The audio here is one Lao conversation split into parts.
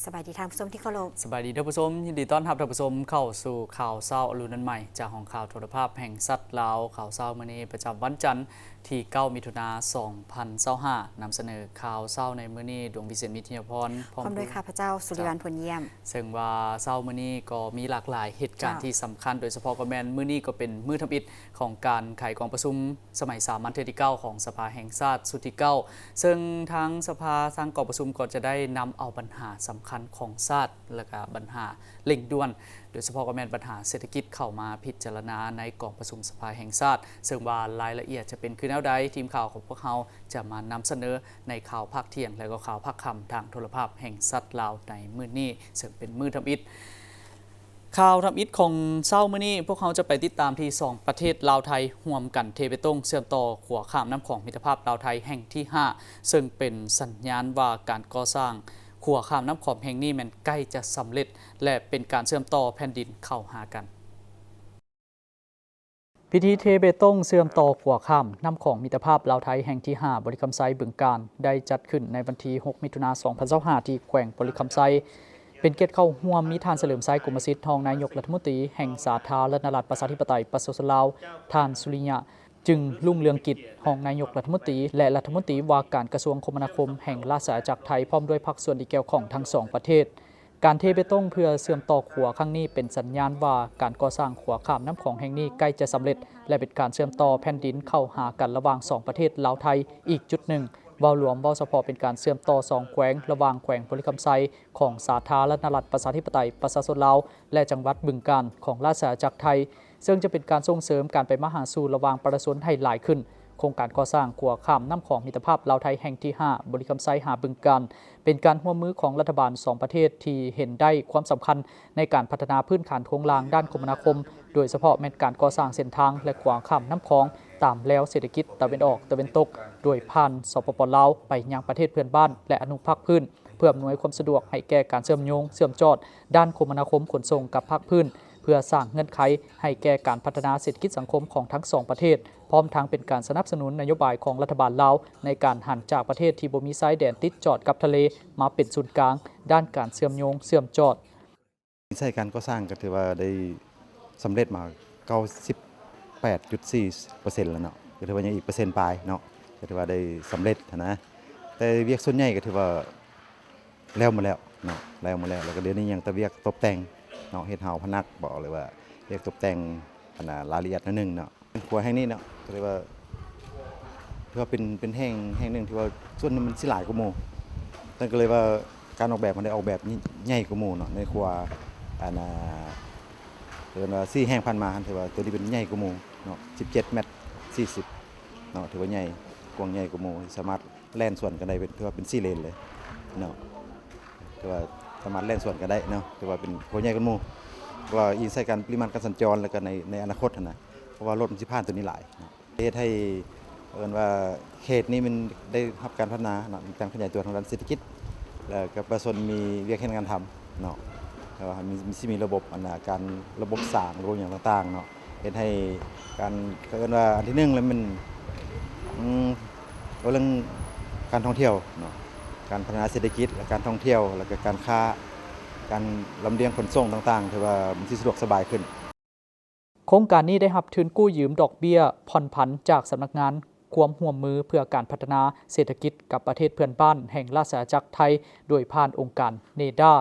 ສະບາຍດີທ່ານຜູ້ຊົມທີ່ເຄົາລົບ. ສະບາຍດີທ່ານຜູ້ຊົມ, ຍິນດີຕ້ອນຮັບທ່ານຜູ້ຊົມເຂົ້າສູ່ຂ່າວເຊົ້າອະລຸນອັນໃໝ່ ຈາກຫ້ອງຂ່າວໂທລະພາບແຫ່ງຊາດລາວ. ຂ່າວເຊົ້າມື້ນີ້ປະຈຳວັນຈັນທີເກົ້າ ມິຖຸນາ ສອງພັນຊາວຫ້າ ນຳສະເໜີຂ່າວເຊົ້າໃນມື້ນີ້ ດວງວິເສດ ມີທິຍາພອນ ພ້ອມດ້ວຍຂ້າພະເຈົ້າ ສຸລິວັນ ເຈົ້າ ພົນຢ້ຽມ. ເຊິ່ງວ່າເຊົ້າມື້ນີ້ກໍມີຫຼາກຫຼາຍເຫດການ ເຈົ້າ ທີ່ສຳຄັນ, ໂດຍສະເພາະກໍແມ່ນມື້ນີ້ກໍເປັນມື້ທຳອິດຂອງການໄຂກອງປະຊຸມ ສະໄໝສາມັນເທື່ອທີເກົ້າຂອງສະພາແຫ່ງຊາດຊຸດທີເກົ້າ ເຊິ່ງທາງສະພາ ທາງກອງປະຊຸມກໍຈະໄດ້ນຳເອົາບັນຫາສຳຄັນຂອງຊາດ ແລະກະບັນຫາເລັ່ງດ່ວນ ໂດຍສະເພາະກໍແມ່ນບັນຫາເສດຖະກິດເຂົ້າມາພິຈາລະນາໃນກອງປະຊຸມສະພາແຫ່ງຊາດ, ເຊິ່ງວ່າລາຍລະອຽດຈະເປັນຄືແນວໃດ ທີມຂ່າວຂອງພວກເຮົາຈະມານຳສະເໜີໃນຂ່າວພາກທ່ຽງ ແລະກໍຂ່າວພາກຄ່ຳທາງໂທລະພາບແຫ່ງຊາດລາວໃນມື້ນີ້ ເຊິ່ງເປັນມື້ທຳອິດ. ຂ່າວທຳອິດຂອງເຊົ້າມື້ນີ້ ພວກເຮົາຈະໄປຕິດຕາມທີ່ສອງປະເທດລາວໄທ ຮ່ວມກັນເທເບຕົງເຊື່ອມຕໍ່ຂົວຂ້າມນ້ຳຂອງມິດຕະພາບລາວໄທແຫ່ງທີຫ້າ ເຊິ່ງເປັນສັນຍານວ່າການກໍ່ສ້າງຂົວຂ້າມນ້ຳຂອງແຫ່ງນີ້ແມ່ນໃກ້ຈະສຳເລັດ ແລະ ເປັນການເຊື່ອມຕໍ່ແຜ່ນດິນເຂົ້າຫາກັນ. ພິທີເທເບຕົງເຊື່ອມຕໍ່ຂົວຂ້າມນ້ຳຂອງມິດຕະພາບລາວໄທແຫ່ງທີຫ້າ ບໍລິຄຳໄຊ ບຶງການ ໄດ້ຈັດຂຶ້ນໃນວັນທີຫົກ ມິຖຸນາ ສອງພັນຊາວຫ້າ ທີ່ແຂວງບໍລິຄຳໄຊ. ເປັນກຽດເຂົ້າຮ່ວມມີທ່ານ ສະເຫຼີມໄຊ ກົມມະສິດ ຮອງນາຍົກລັດຖະມົນຕີແຫ່ງສາທາລະນະລັດ ປະຊາທິປະໄຕ ປະຊາຊົນລາວ, ທ່ານ ສຸລິຍະ ຈຶ່ງລຸງເຮືອງກິດ ຮອງນາຍົກລັດຖະມົນຕີ ແລະ ລັດຖະມົນຕີວ່າການກະຊວງຄົມມະນາຄົມແຫ່ງລາຊະອານາຈັກໄທ ພ້ອມດ້ວຍພາກສ່ວນທີ່ກ່ຽວຂ້ອງທັງສອງປະເທດ. ການເທເບຕົງເພື່ອເຊື່ອມຕໍ່ຂົວຄັ້ງນີ້ ເປັນສັນຍານວ່າການກໍ່ສ້າງຂົວຂ້າມນ້ຳຂອງແຫ່ງນີ້ໃກ້ຈະສຳເລັດ ແລະ ເປັນການເຊື່ອມຕໍ່ແຜ່ນດິນເຂົ້າຫາກັນລະຫວ່າງສອງປະເທດລາວໄທອີກຈຸດໜຶ່ງ. ເວົ້າລວມ, ເວົ້າສະເພາະເປັນການເຊື່ອມຕໍ່ສອງແຂວງ ລະຫວ່າງແຂວງບໍລິຄຳໄຊຂອງສາທາລະນະລັດປະຊາທິປະໄຕປະຊາຊົນລາວ ແລະ ຈັງຫວັດບຶງການຂອງລາຊະອານາຈັກໄທ, ເຊິ່ງຈະເປັນການສົ່ງເສີມການໄປມາຫາສູ່ລະຫວ່າງປະຊາຊົນໃຫ້ຫຼາຍຂຶ້ນ. ໂຄງການກໍ່ສ້າງຂົວຂ້າມນ້ຳຂອງມິດຕະພາບລາວໄທແຫ່ງທີຫ້າ ບໍລິຄຳໄຊຫາບຶງການ ເປັນການຮ່ວມມືຂອງລັດຖະບານສອງປະເທດທີ່ເຫັນໄດ້ຄວາມສຳຄັນໃນການພັດທະນາພື້ນຖານໂຄງລ່າງດ້ານຄົມມະນາຄົມ, ໂດຍສະເພາະແມ່ນການກໍ່ສ້າງເສັ້ນທາງ ແລະ ຂົວຂ້າມນ້ຳຂອງຕາມແລວເສດຖະກິດຕາເວັນອອກຕາເວັນຕົກ, ໂດຍຜ່ານ ສປປ ລາວ ໄປຍັງປະເທດເພື່ອນບ້ານ ແລະ ອະນຸພາກພື້ນ ເພື່ອອຳນວຍຄວາມສະດວກໃຫ້ແກ່ການເຊື່ອມໂຍງເຊື່ອມຈອດດ້ານຄົມມະນາຄົມຂົນສົ່ງກັບພາກພື້ນ, ເພື່ອສ້າງເງື່ອນໄຂໃຫ້ແກ່ການພັດທະນາເສດຖະກິດສັງຄົມຂອງທັງສອງປະເທດ, ພ້ອມທັງເປັນການສະໜັບສະໜູນນະໂຍບາຍຂອງລັດຖະບານລາວ ໃນການຫັນຈາກປະເທດທີ່ບໍ່ມີຊາຍແດນຕິດຈອດກັບທະເລ ມາເປັນສູນກາງດ້ານການເຊື່ອມໂຍງເຊື່ອມຈອດ. ໃຊ້ການກໍ່ສ້າງກໍຖືວ່າໄດ້ສຳເລັດມາເກົ້າສິບແປດຈຸດສີ່ເປີເຊັນແລ້ວເນາະ, ກໍຖືວ່າຍັງອີກເປີເຊັນປາຍເນາະ, ກໍຖືວ່າໄດ້ສຳເລັດຫັ້ນນະ. ແຕ່ວຽກສ່ວນໃຫຍ່ກໍຖືວ່າ ແລ້ວໝົດແລ້ວເນາະ, ແລ້ວໝົດແລ້ວ ແລ້ວກໍດຽວນີ້ຍັງແຕ່ວຽກຕົບແຕ່ງເນາະ, ເຮັດຮາວພະໜັກບໍ ຫຼືວ່າວຽກຕົບແຕ່ງ ອັນນ່າ ລາຍລະອຽດໜ້ອຍໜຶ່ງເນາະ. ຂົວແຫ່ງນີ້ເນາະ ກໍເລີຍວ່າ ຖືວ່າເປັນ ເປັນແຫ່ງ ແຫ່ງໜຶ່ງທີ່ວ່າສ່ວນມັນຊິຫຼາຍກວ່າໝູ່, ນັ້ນກໍເລີຍວ່າການອອກແບບມັນໄດ້ອອກແບບໃຫຍ່ກວ່າໝູ່ເນາະ. ໃນຂົວ ອັນນ່າ ເອີ້ນວ່າສີ່ແຫ່ງຜ່ານມາຫັ້ນ ຖືວ່າໂຕນີ້ເປັນໃຫຍ່ກວ່າໝູ່ເນາະ, ສິບເຈັດແມັດສີ່ສິບເນາະ, ຖືວ່າໃຫຍ່ ກວ້າງໃຫຍ່ກວ່າໝູ່ ສາມາດ ແລ່ນສວນກັນໄດ້ ເປັນ ຖືວ່າເປັນສີ່ເລນເລີຍເນາະ, ຖືວ່າສາມາດແລ່ນສວນກັນໄດ້ເນາະ, ຖືວ່າເປັນຂົວໃຫຍ່ກວ່າໝູ່ ເພາະວ່າອີງໃສ່ການ ປະລິມານການສັນຈອນ ແລ້ວກໍໃນ ໃນອະນາຄົດຫັ້ນນະ, ເພາະວ່າລົດມັນຊິຜ່ານໂຕນີ້ຫຼາຍເນາະ, ເຮັດໃຫ້ ເອີ້ນວ່າເຂດນີ້ມັນໄດ້ຮັບການພັດທະນາເນາະ, ມີການຂະຫຍາຍຕົວທາງດ້ານເສດຖະກິດ ແລ້ວກໍປະຊາຊົນມີວຽກເຮັດງານທຳເນາະ, ແລ້ວກໍມີ ຊິມີລະບົບ ອັນນ່າ ການ ລະບົບສາງ ລະບົບຫຍັງຕ່າງໆເນາະ. ເຮັດໃຫ້ການ ເຂົາເອີ້ນວ່າອັນທີໜຶ່ງແລ້ວແມ່ນ ອືມ ເວົ້າເລື່ອງການທ່ອງທ່ຽວເນາະ, ການພັດທະນາເສດຖະກິດ ແລະ ການທ່ອງທ່ຽວ ແລ້ວກໍການຄ້າ, ການລຳລຽງຂົນສົ່ງຕ່າງໆ ຖືວ່າມັນຊິສະດວກສະບາຍຂຶ້ນ. ໂຄງການນີ້ໄດ້ຮັບທຶນກູ້ຢືມດອກເບ້ຍຜ່ອນຜັນຈາກສຳນັກງານຄວາມຮ່ວມມືເພື່ອການພັດທະນາເສດຖະກິດກັບປະເທດເພື່ອນບ້ານແຫ່ງລາຊະອານາຈັກໄທ ໂດຍຜ່ານອົງການເນດາ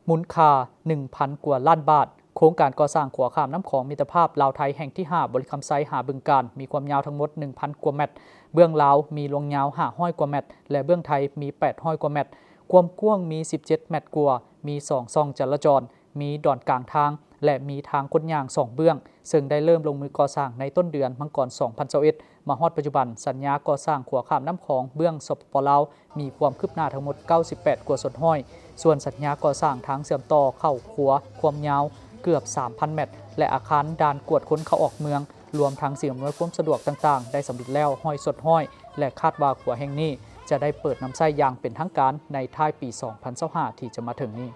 ມູນຄ່າໜຶ່ງພັນກວ່າລ້ານບາດ. ໂຄງການກໍ່ສ້າງຂົວຂ້າມນ້ຳຂອງມິດຕະພາບລາວໄທແຫ່ງທີຫ້າ ບໍລິຄຳໄຊຫາບຶງການ ມີຄວາມຍາວທັງໝົດໜຶ່ງພັນກວ່າແມັດ, ເບື້ອງລາວມີລວງຍາວຫ້າຮ້ອຍກວ່າແມັດ ແລະ ເບື້ອງໄທມີແປດຮ້ອຍກວ່າແມັດ, ຄວາມກວ້າງມີສິບເຈັດແມັດກວ່າ, ມີສອງຊ່ອງຈະລາຈອນ, ມີດອນກາງທາງ ແລະ ມີທາງຄົນຍ່າງສອງເບື້ອງ, ເຊິ່ງໄດ້ເລີ່ມລົງມືກໍ່ສ້າງໃນຕົ້ນເດືອນມັງກອນ ສອງພັນຊາວເອັດ. ມາຮອດປັດຈຸບັນ, ສັນຍາກໍ່ສ້າງຂົວຂ້າມນ້ຳຂອງເບື້ອງ ສປປ ລາວ ມີຄວາມຄືບໜ້າທັງໝົດເກົ້າສິບແປດກວ່າສ່ວນຮ້ອຍ, ສ່ວນສັນຍາກໍ່ສ້າງທາງເຊື່ອມຕໍ່ເຂົ້າຂົວຄວາມຍາວເກືອບສາມພັນແມັດ ແລະ ອາຄານດ່ານກວດຄົນເຂົ້າອອກເມືອງ, ລວມທັງສິ່ງອຳນວຍຄວາມສະດວກຕ່າງໆ ໄດ້ສຳເລັດແລ້ວຮ້ອຍສ່ວນຮ້ອຍ ແລະ ຄາດວ່າຂົວແຫ່ງນີ້ຈະໄດ້ເປີດນຳໃຊ້ຢ່າງເປັນທາງການໃນທ້າຍປີສອງພັນຊາວຫ້າ ທີ່ຈະມາເຖິງນີ້.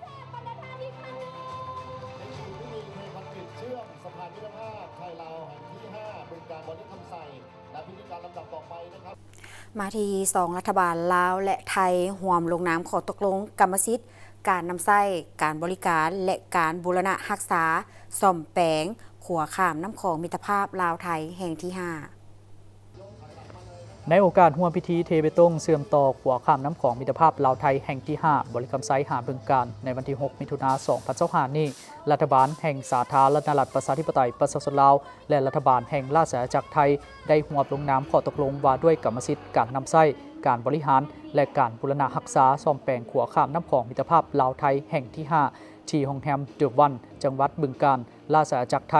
ມາທີ່ສອງລັດຖະບານລາວ ແລະ ໄທ ຮ່ວມລົງນາມຂໍ້ຕົກລົງກຳມະສິດ ການນຳໃຊ້, ການບໍລິການ ແລະ ການບູລະນະຮັກສາ, ສ້ອມແປງຂົວຂ້າມນ້ຳຂອງມິດຕະພາບລາວ-ໄທແຫ່ງທີຫ້າ. ໃນໂອກາດຮ່ວມພິທີເທເບຕົງເຊື່ອມຕໍ່ຂົວຂ້າມນ້ຳຂອງມິດຕະພາບລາວ-ໄທແຫ່ງທີຫ້າ ບໍລິຄຳໄຊ ຫາບຶງການ ໃນວັນທີຫົກ ມິຖຸນາ ສອງພັນຊາວຫ້ານີ້, ລັດຖະບານແຫ່ງສາທາລະນະລັດປະຊາທິປະໄຕປະຊາຊົນລາວ ແລະ ລັດຖະບານແຫ່ງລາຊະອານາຈັກໄທ ໄດ້ຮ່ວມລົງນາມຂໍ້ຕົກລົງວ່າດ້ວຍກຳມະສິດການນຳໃຊ້, ການບໍລິຫານ ແລະ ການບູລະນະຮັກສາ, ສ້ອມແປງຂົວຂ້າມນ້ຳຂອງມິດຕະພາບລາວ-ໄທແຫ່ງທີຫ້າ ທີ່ໂຮງແຮມເດີວັນ ຈັງຫວັດບຶງການ, ລາຊະອານາຈັກໄທ.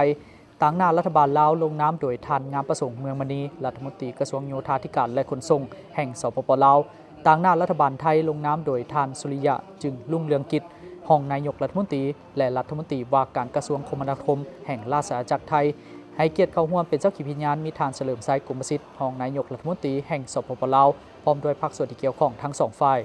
ຕາງໜ້າລັດຖະບານລາວລົງນາມໂດຍທ່ານ ງາມປະສົງ ເມືອງມະນີ ລັດຖະມົນຕີກະຊວງໂຍທາທິການ ແລະ ຂົນສົ່ງ ແຫ່ງ ສປປ ລາວ. ຕາງໜ້າລັດຖະບານໄທລົງນາມໂດຍທ່ານ ສຸລິຍະ ຈຶ່ງລຸງເຮືອງກິດ ຮອງນາຍົກລັດຖະມົນຕີ ແລະ ລັດຖະມົນຕີວ່າການກະຊວງຄົມມະນາຄົມແຫ່ງລາຊະອານາຈັກໄທ. ໃຫ້ກຽດເຂົ້າຮ່ວມເປັນສັກຂີພະຍານມີທ່ານ ສະເຫຼີມໄຊ ກົມມະສິດ ຮອງນາຍົກລັດຖະມົນຕີແຫ່ງ ສປປ ລາວ ພ້ອມດ້ວຍພາກສ່ວນທີ່ກ່ຽວຂ້ອງທັງສອງຝ່າຍ.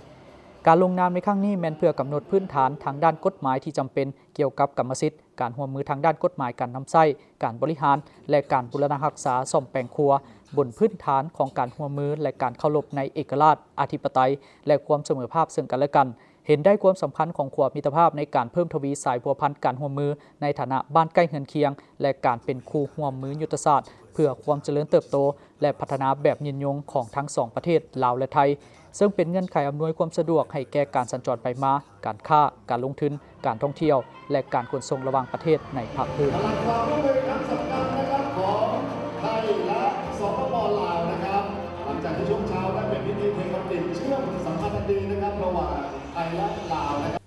ການລົງນາມໃນຄັ້ງນີ້ແມ່ນເພື່ອກຳນົດພື້ນຖານທາງດ້ານກົດໝາຍທີ່ຈຳເປັນກ່ຽວກັບກຳມະສິດ, ການຮ່ວມມືທາງດ້ານກົດໝາຍ, ການນຳໃຊ້, ການບໍລິຫານ ແລະ ການບູລະນະຮັກສາ, ສ້ອມແປງຂົວ ບົນພື້ນຖານຂອງການຮ່ວມມື ແລະ ການເຄົາລົບໃນເອກະລາດ, ອະທິປະໄຕ ແລະ ຄວາມສະເໝີພາບເຊິ່ງກັນ ແລະ ກັນ. ເຫັນໄດ້ຄວາມສຳຄັນຂອງຂົວມິດຕະພາບໃນການເພີ່ມທະວີສາຍພົວພັນການຮ່ວມມືໃນຖານະບ້ານໃກ້ເຮືອນຄຽງ ແລະ ການເປັນຄູ່ຮ່ວມມືຍຸດທະສາດເພື່ອຄວາມຈະເລີນເຕີບໂຕ ແລະ ພັດທະນາແບບຍືນຍົງຂອງທັງສອງປະເທດລາວ ແລະ ໄທ, ເຊິ່ງເປັນເງື່ອນໄຂອຳນວຍຄວາມສະດວກໃຫ້ແກ່ການສັນຈອນໄປມາ, ການຄ້າ, ການລົງທຶນ, ການທ່ອງທ່ຽວ ແລະ ການຂົນສົ່ງລະຫວ່າງປະເທດໃນພາກພື້ນ. ຕະຫຼາດຄວາມຮ່ວມມືຄັ້ງສຳຄັນນະຄັບ ຂອງໄທ ແລະ ສປປ ລາວ ນະຄັບ ຫຼັງຈາກທີ່ຊ່ວງເຊົ້າໄດ້ເປັນພິທີເທຄອນກຣີດເຊື່ອມສຳພັນອັນດີນະຄັບ ລະຫວ່າງໄທ ແລະ ລາວ ນະຄັບ.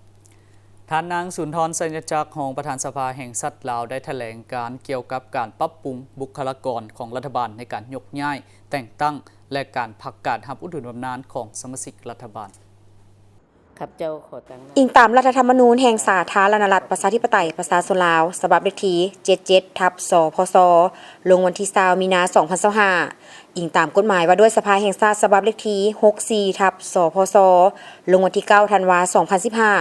ທ່ານນາງ ສຸນທອນ ໄຊຍະຈັກ ຮອງປະທານສະພາແຫ່ງຊາດລາວ ໄດ້ຖະແຫຼງການກ່ຽວກັບການປັບປຸງບຸກຄະລາກອນຂອງລັດຖະບານໃນການຍົກຍ້າຍ, ແຕ່ງຕັ້ງ ແລະ ການພັກການຮັບອຸດໜູນບຳນານຂອງສະມາຊິກລັດຖະບານ. ຂ້າພະເຈົ້າຂໍຕັ້ງນາຍ ອີງຕາມລັດຖະທຳມະນູນແຫ່ງສາທາລະນະລັດປະຊາທິປະໄຕປະຊາຊົນລາວ ສະບັບເລກທີເຈັດເຈັດທັບ ສພສ ລົງວັນທີຊາວ ມີນາ ສອງພັນຊາວຫ້າ, ອີງຕາມກົດໝາຍວ່າດ້ວຍສະພາແຫ່ງຊາດ ສະບັບເລກທີຫົກສີ່ທັບ ສພສ ລົງວັນທີເກົ້າ ທັນວາ ສອງພັນສິບຫ້າ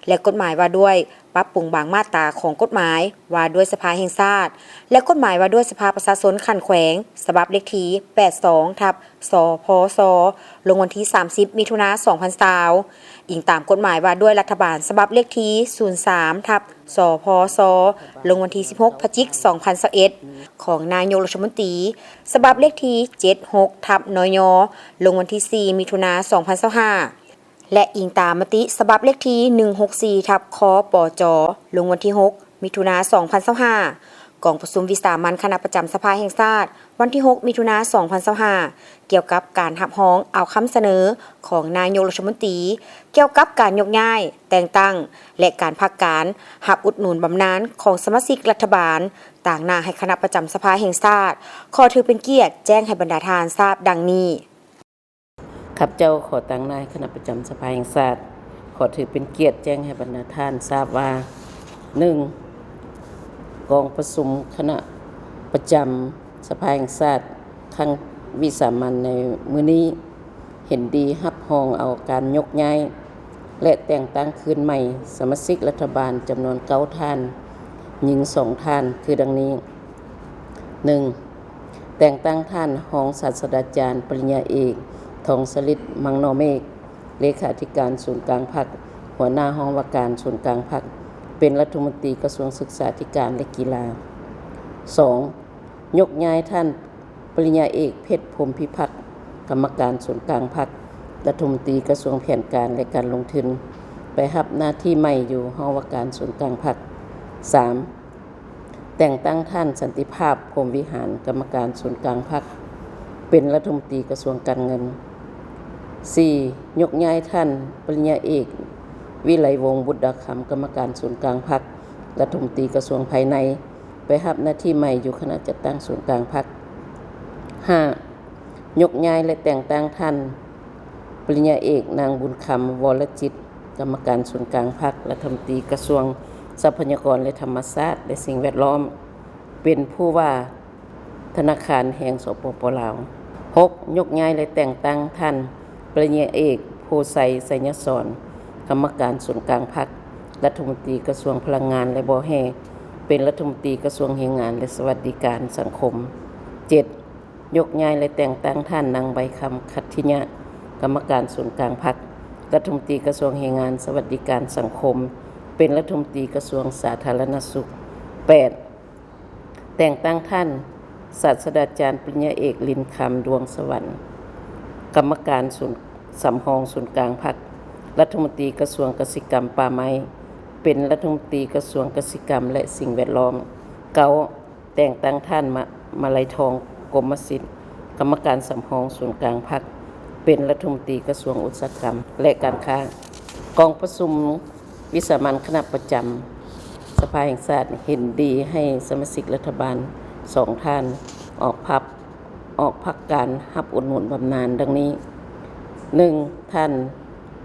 ແລະ ກົດໝາຍວ່າດ້ວຍປັບປຸງບາງມາດຕາຂອງກົດໝາຍວ່າດ້ວຍສະພາແຫ່ງຊາດ ແລະ ກົດໝາຍວ່າດ້ວຍສະພາປະຊາຊົນຂັ້ນແຂວງ ສະບັບເລກທີແປດສອງທັບ ສພສ ລົງວັນທີສາມສິບ ມິຖຸນາ ສອງພັນຊາວ, ອີງຕາມກົດໝາຍວ່າດ້ວຍລັດຖະບານ ສະບັບເລກທີສູນສາມທັບ ສພສ ລົງວັນທີສິບຫົກ ພະຈິກ ສອງພັນຊາວເອັດ ຂອງນາຍົກລັດຖະມົນຕີ, ສະບັບເລກທີເຈັດຫົກທັບ ນຍ ລົງວັນທີສີ່ ມິຖຸນາ ສອງພັນຊາວຫ້າ ແລະ ອີງຕາມມະຕິສະບັບເລກທີໜຶ່ງຫົກສີ່ທັບ ຄປຈ ລົງວັນທີຫົກ ມິຖຸນາ ສອງພັນຊາວຫ້າ, ກອງປະຊຸມວິສາມັນຄະນະປະຈຳສະພາແຫ່ງຊາດ ວັນທີຫົກ ມິຖຸນາ ສອງພັນຊາວຫ້າ ກ່ຽວກັບການຮັບຮອງເອົາຄຳສະເໜີຂອງນາຍົກລັດຖະມົນຕີ ກ່ຽວກັບການຍົກຍ້າຍ, ແຕ່ງຕັ້ງ ແລະ ການພັກການຮັບອຸດໜູນບຳນານຂອງສະມາຊິກລັດຖະບານ ຕາງໜ້າໃຫ້ຄະນະປະຈຳສະພາແຫ່ງຊາດ ຂໍຖືເປັນກຽດແຈ້ງໃຫ້ບັນດາທ່ານຊາບດັ່ງນີ້. ຂ້າພະເຈົ້າຂໍຕັ້ງນາຍຄະນະປະຈຳສະພາແຫ່ງຊາດ ຂໍຖືເປັນກຽດແຈ້ງໃຫ້ບັນດາທ່ານຊາບວ່າ ໜຶ່ງ ກອງປະຊຸມຄະນະປະຈຳສະພາແຫ່ງຊາດ ຄັ້ງວິສາມັນໃນມື້ນີ້ ເຫັນດີຮັບຮອງເອົາການຍົກຍ້າຍ ແລະ ແຕ່ງຕັ້ງຄືນໃໝ່ສະມາຊິກລັດຖະບານຈຳນວນເກົ້າທ່ານ, ຍິງສອງທ່ານ ຄືດັ່ງນີ້. ໜຶ່ງ ແຕ່ງຕັ້ງທ່ານຮອງສາດສະດາຈານ ປະລິນຍາເອກ ທອງສະລິດ ມັງນໍເມກ ເລຂາທິການສູນກາງພັກ, ຫົວໜ້າຫ້ອງວ່າການສູນກາງພັກ, ເປັນລັດຖະມົນຕີກະຊວງສຶກສາທິການ ແລະ ກິລາ. ສອງ ຍົກຍ້າຍທ່ານປະລິນຍາເອກ ເພັດ ພົມພິພັກ ກຳມະການສູນກາງພັກ, ລັດຖະມົນຕີກະຊວງແຜນການ ແລະ ການລົງທຶນ ໄປຮັບໜ້າທີ່ໃໝ່ຢູ່ຫ້ອງວ່າການສູນກາງພັກ. ສາມ ແຕ່ງຕັ້ງທ່ານ ສັນຕິພາບ ພົມວິຫານ ກຳມະການສູນກາງພັກ ເປັນລັດຖະມົນຕີກະຊວງການເງິນ. ສີ່ ຍົກຍ້າຍທ່ານປະລິນຍາເອກ ວິໄລວົງ ບຸດດາຄຳ ກຳມະການສູນກາງພັກ, ລັດຖະມົນຕີກະຊວງພາຍໃນ ໄປຮັບໜ້າທີ່ໃໝ່ຢູ່ຄະນະຈັດຕັ້ງສູນກາງພັກ. ຫ້າ ຍົກຍ້າຍ ແລະ ແຕ່ງຕັ້ງທ່ານປະລິນຍາເອກ ນາງ ບຸນຄຳ ວໍລະຈິດ ກຳມະການສູນກາງພັກ, ລັດຖະມົນຕີກະຊວງຊັບພະຍາກອນ ແລະ ທຳມະຊາດ ແລະ ສິ່ງແວດລ້ອມ ເປັນຜູ້ວ່າທະນາຄານແຫ່ງ ສປປ ລາວ. ຫົກ ຍົກຍ້າຍ ແລະ ແຕ່ງຕັ້ງທ່ານປະລິນຍາເອກ ໂພໄຊ ໄຊຍະສອນ ກຳມະການສູນກາງພັກ, ລັດຖະມົນຕີກະຊວງພະລັງງານ ແລະ ບໍ່ແຮ່ ເປັນລັດຖະມົນຕີກະຊວງແຮງງານ ແລະ ສະຫວັດດີການສັງຄົມ. ເຈັດ ຍົກຍ້າຍ ແລະ ແຕ່ງຕັ້ງທ່ານນາງ ໃບຄຳ ຂັດທິຍະ ກຳມະການສູນກາງພັກ, ລັດຖະມົນຕີກະຊວງແຮງງານ ສະຫວັດດີການສັງຄົມ ເປັນລັດຖະມົນຕີກະຊວງສາທາລະນະສຸກ. ແປດ ແຕ່ງຕັ້ງທ່ານ ສາດສະດາຈານປະລິນຍາເອກ ລິນຄຳ ດວງສະຫວັນ ກຳມະການສູນ ສຳຮອງສູນກາງພັກ, ລັດຖະມົນຕີກະຊວງກະສິກຳປ່າໄມ້ ເປັນລັດຖະມົນຕີກະຊວງກະສິກຳ ແລະ ສິ່ງແວດລ້ອມ. ເກົ້າ ແຕ່ງຕັ້ງທ່ານ ມະ ມະໄລທອງ ກົມມະສິດ ກຳມະການສຳຮອງສູນກາງພັກ ເປັນລັດຖະມົນຕີກະຊວງອຸດສາຫະກຳ ແລະ ການຄ້າ. ກອງປະຊຸມ ວິສາມັນຄະນະປະຈຳສະພາແຫ່ງຊາດເຫັນດີໃຫ້ສະມາຊິກລັດຖະບານສອງທ່ານອອກພັບ ອອກພັກການຮັບອຸດໜູນບຳນານດັ່ງນີ້: ໜຶ່ງ ທ່ານ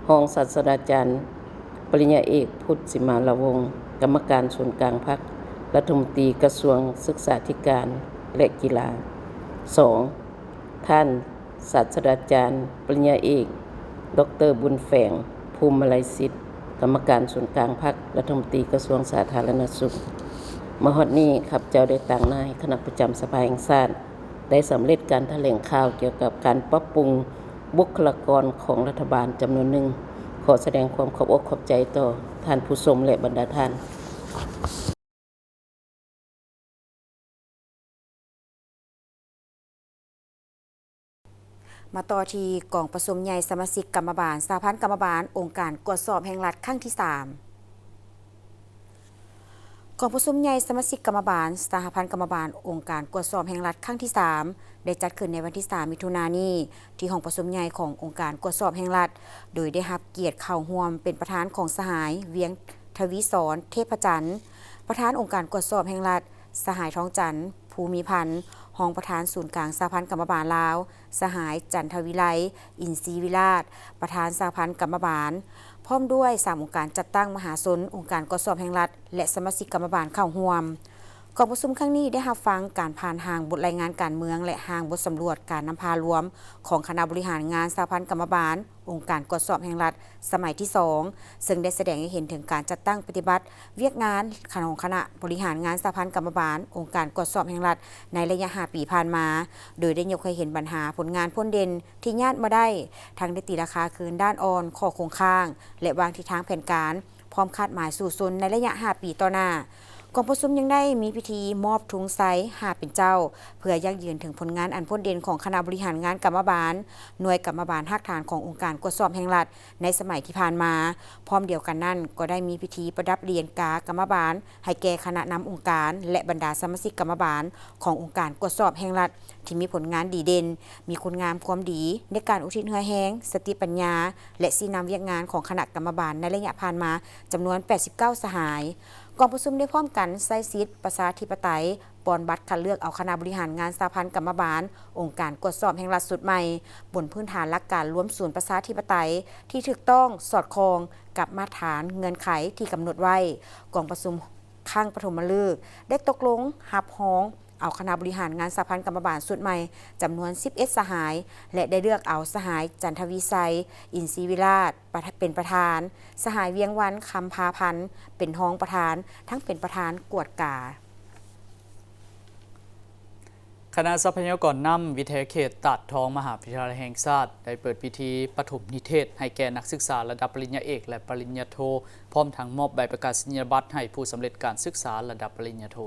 ຮອງສາດສະດາຈານປະລິນຍາເອກ ພຸດ ສິມາລາວົງ ກຳມະການສູນກາງພັກ ລັດຖະມົນຕີກະຊວງສຶກສາທິການ ແລະ ກິລາ. ສອງ ທ່ານ ສາດສະດາຈານປະລິນຍາເອກ ດອກເຕີ ບຸນແຝງ ພູມມະໄລສິດ ກຳມະການສູນກາງພັກ ລັດຖະມົນຕີກະຊວງສາທາລະນະສຸກ. ມາຮອດນີ້ ຂ້າພະເຈົ້າໄດ້ຕາງໜ້າໃຫ້ຄະນະປະຈຳສະພາແຫ່ງຊາດ ໄດ້ສຳເລັດການຖະແຫຼງຂ່າວກ່ຽວກັບການປັບປຸງບຸກຄະລາກອນຂອງລັດຖະບານຈຳນວນໜຶ່ງ. ຂໍສະແດງຄວາມຂອບອົກຂອບໃຈຕໍ່ທ່ານຜູ້ຊົມ ແລະ ບັນດາທ່ານ. ມາຕໍ່ທີ່ກອງປະຊຸມໃຫຍ່ສະມາຊິກກຳມະບານສະຫະພັນກຳມະບານອົງການກວດສອບແຫ່ງລັດຄັ້ງທີສາມ. ກອງປະຊຸມໃຫຍ່ສະມາຊິກກຳມະບານສະຫະພັນກຳມະບານອົງການກວດສອບແຫ່ງລັດຄັ້ງທີສາມ ໄດ້ຈັດຂຶ້ນໃນວັນທີສາມ ມິຖຸນານີ້ ທີ່ຫ້ອງປະຊຸມໃຫຍ່ຂອງອົງການກວດສອບແຫ່ງລັດ, ໂດຍໄດ້ຮັບກຽດເຂົ້າຮ່ວມເປັນປະທານຂອງສະຫາຍ ວຽງ ທະວີສອນ ເທບພະຈັນ ປະທານອົງການກວດສອບແຫ່ງລັດ, ສະຫາຍ ທອງຈັນ ພູມີພັນ ຮອງປະທານສູນກາງສະຫະພັນກຳມະບານລາວ, ສະຫາຍ ຈັນທະວິໄລ ອິນຊີວິລາດ ປະທານສະຫະພັນກຳມະບານ ພ້ອມດ້ວຍສາມອົງການຈັດຕັ້ງມະຫາຊົນ, ອົງການກວດສອບແຫ່ງລັດ ແລະ ສະມາຊິກກຳມະບານເຂົ້າຮ່ວມ. ກອງປະຊຸມຄັ້ງນີ້ໄດ້ຮັບຟັງການຜ່ານຮ່າງບົດລາຍງານການເມືອງ ແລະ ຮ່າງບົດສຳຫຼວດການນຳພາລວມຂອງຄະນະບໍລິຫານງານສະຫະພັນກຳມະບານ ອົງການກວດສອບແຫ່ງລັດ ສະໄໝທີສອງ ເຊິ່ງໄດ້ສະແດງໃຫ້ເຫັນເຖິງການຈັດຕັ້ງປະຕິບັດວຽກງານຂອງຄະນະບໍລິຫານງານສະຫະພັນກຳມະບານ ອົງການກວດສອບແຫ່ງລັດ ໃນໄລຍະຫ້າປີຜ່ານມາ, ໂດຍໄດ້ຍົກໃຫ້ເຫັນບັນຫາຜົນງານພົ້ນເດັ່ນທີ່ຍາດມາໄດ້, ທັງໄດ້ຕີລາຄາຄືນດ້ານອ່ອນ, ຂໍ້ຄົງຄ້າງ ແລະ ວາງທິດທາງແຜນການ ພ້ອມຄາດໝາຍສູ້ຊົນໃນໄລຍະຫ້າປີຕໍ່ໜ້າ. ກອງປະຊຸມຍັງໄດ້ມີພິທີມອບທຸງໄຊຫ້າເປັນເຈົ້າ ເພື່ອຢັ້ງຢືນເຖິງຜົນງານອັນພົ້ນເດັ່ນຂອງຄະນະບໍລິຫານງານກຳມະບານ, ໜ່ວຍກຳມະບານຮາກຖານຂອງອົງການກວດສອບແຫ່ງລັດ ໃນສະໄໝທີ່ຜ່ານມາ. ພ້ອມດຽວກັນນັ້ນ ກໍໄດ້ມີພິທີປະດັບຫຼຽນກາກຳມະບານໃຫ້ແກ່ຄະນະນຳອົງການ ແລະ ບັນດາສະມາຊິກກຳມະບານຂອງອົງການກວດສອບແຫ່ງລັດ ທີ່ມີຜົນງານດີເດັ່ນ, ມີຄຸນງາມຄວາມດີໃນການອຸທິດເຫື່ອແຮງ, ສະຕິປັນຍາ ແລະ ຊີ້ນຳວຽກງານຂອງຄະນະກຳມະບານໃນໄລຍະຜ່ານມາ ຈຳນວນແປດສິບເກົ້າສະຫາຍ. ກອງປະຊຸມໄດ້ພ້ອມກັນໃຊ້ສິດປະຊາທິປະໄຕ ປ່ອນບັດຄັດເລືອກເອົາຄະນະບໍລິຫານງານສະຫະພັນກຳມະບານ ອົງການກວດສອບແຫ່ງລັດຊຸດໃໝ່ ບົນພື້ນຖານຫຼັກການລວມສູນປະຊາທິປະໄຕທີ່ຖືກຕ້ອງ, ສອດຄ່ອງກັບມາດຖານເງື່ອນໄຂທີ່ກຳນົດໄວ້. ກອງປະຊຸມຄັ້ງປະຖົມມະລຶກໄດ້ຕົກລົງຮັບຮອງເອົາຄະນະບໍລິຫານງານສະຫະພັນກຳມະບານຊຸດໃໝ່ ຈຳນວນສິບເອັດສະຫາຍ ແລະ ໄດ້ເລືອກເອົາສະຫາຍ ຈັນທະວີໄຊ ອິນຊີວິລາດ ປະທ- ເປັນປະທານ, ສະຫາຍ ວຽງວັນ ຄຳພາພັນ ເປັນຮອງປະທານ ທັງເປັນປະທານກວດກາ. ຄະນະຊັບພະຍາກອນນ້ຳ ວິທະຍາເຂດຕາດທອງ ມະຫາວິທະຍາໄລແຫ່ງຊາດ ໄດ້ເປີດພິທີປະຖົມນິເທດໃຫ້ແກ່ນັກສຶກສາລະດັບປະລິນຍາເອກ ແລະ ປະລິນຍາໂທ, ພ້ອມທັງມອບໃບປະກາສະນີຍະບັດໃຫ້ຜູ້ສຳເລັດການສຶກສາລະດັບປະລິນຍາໂທ.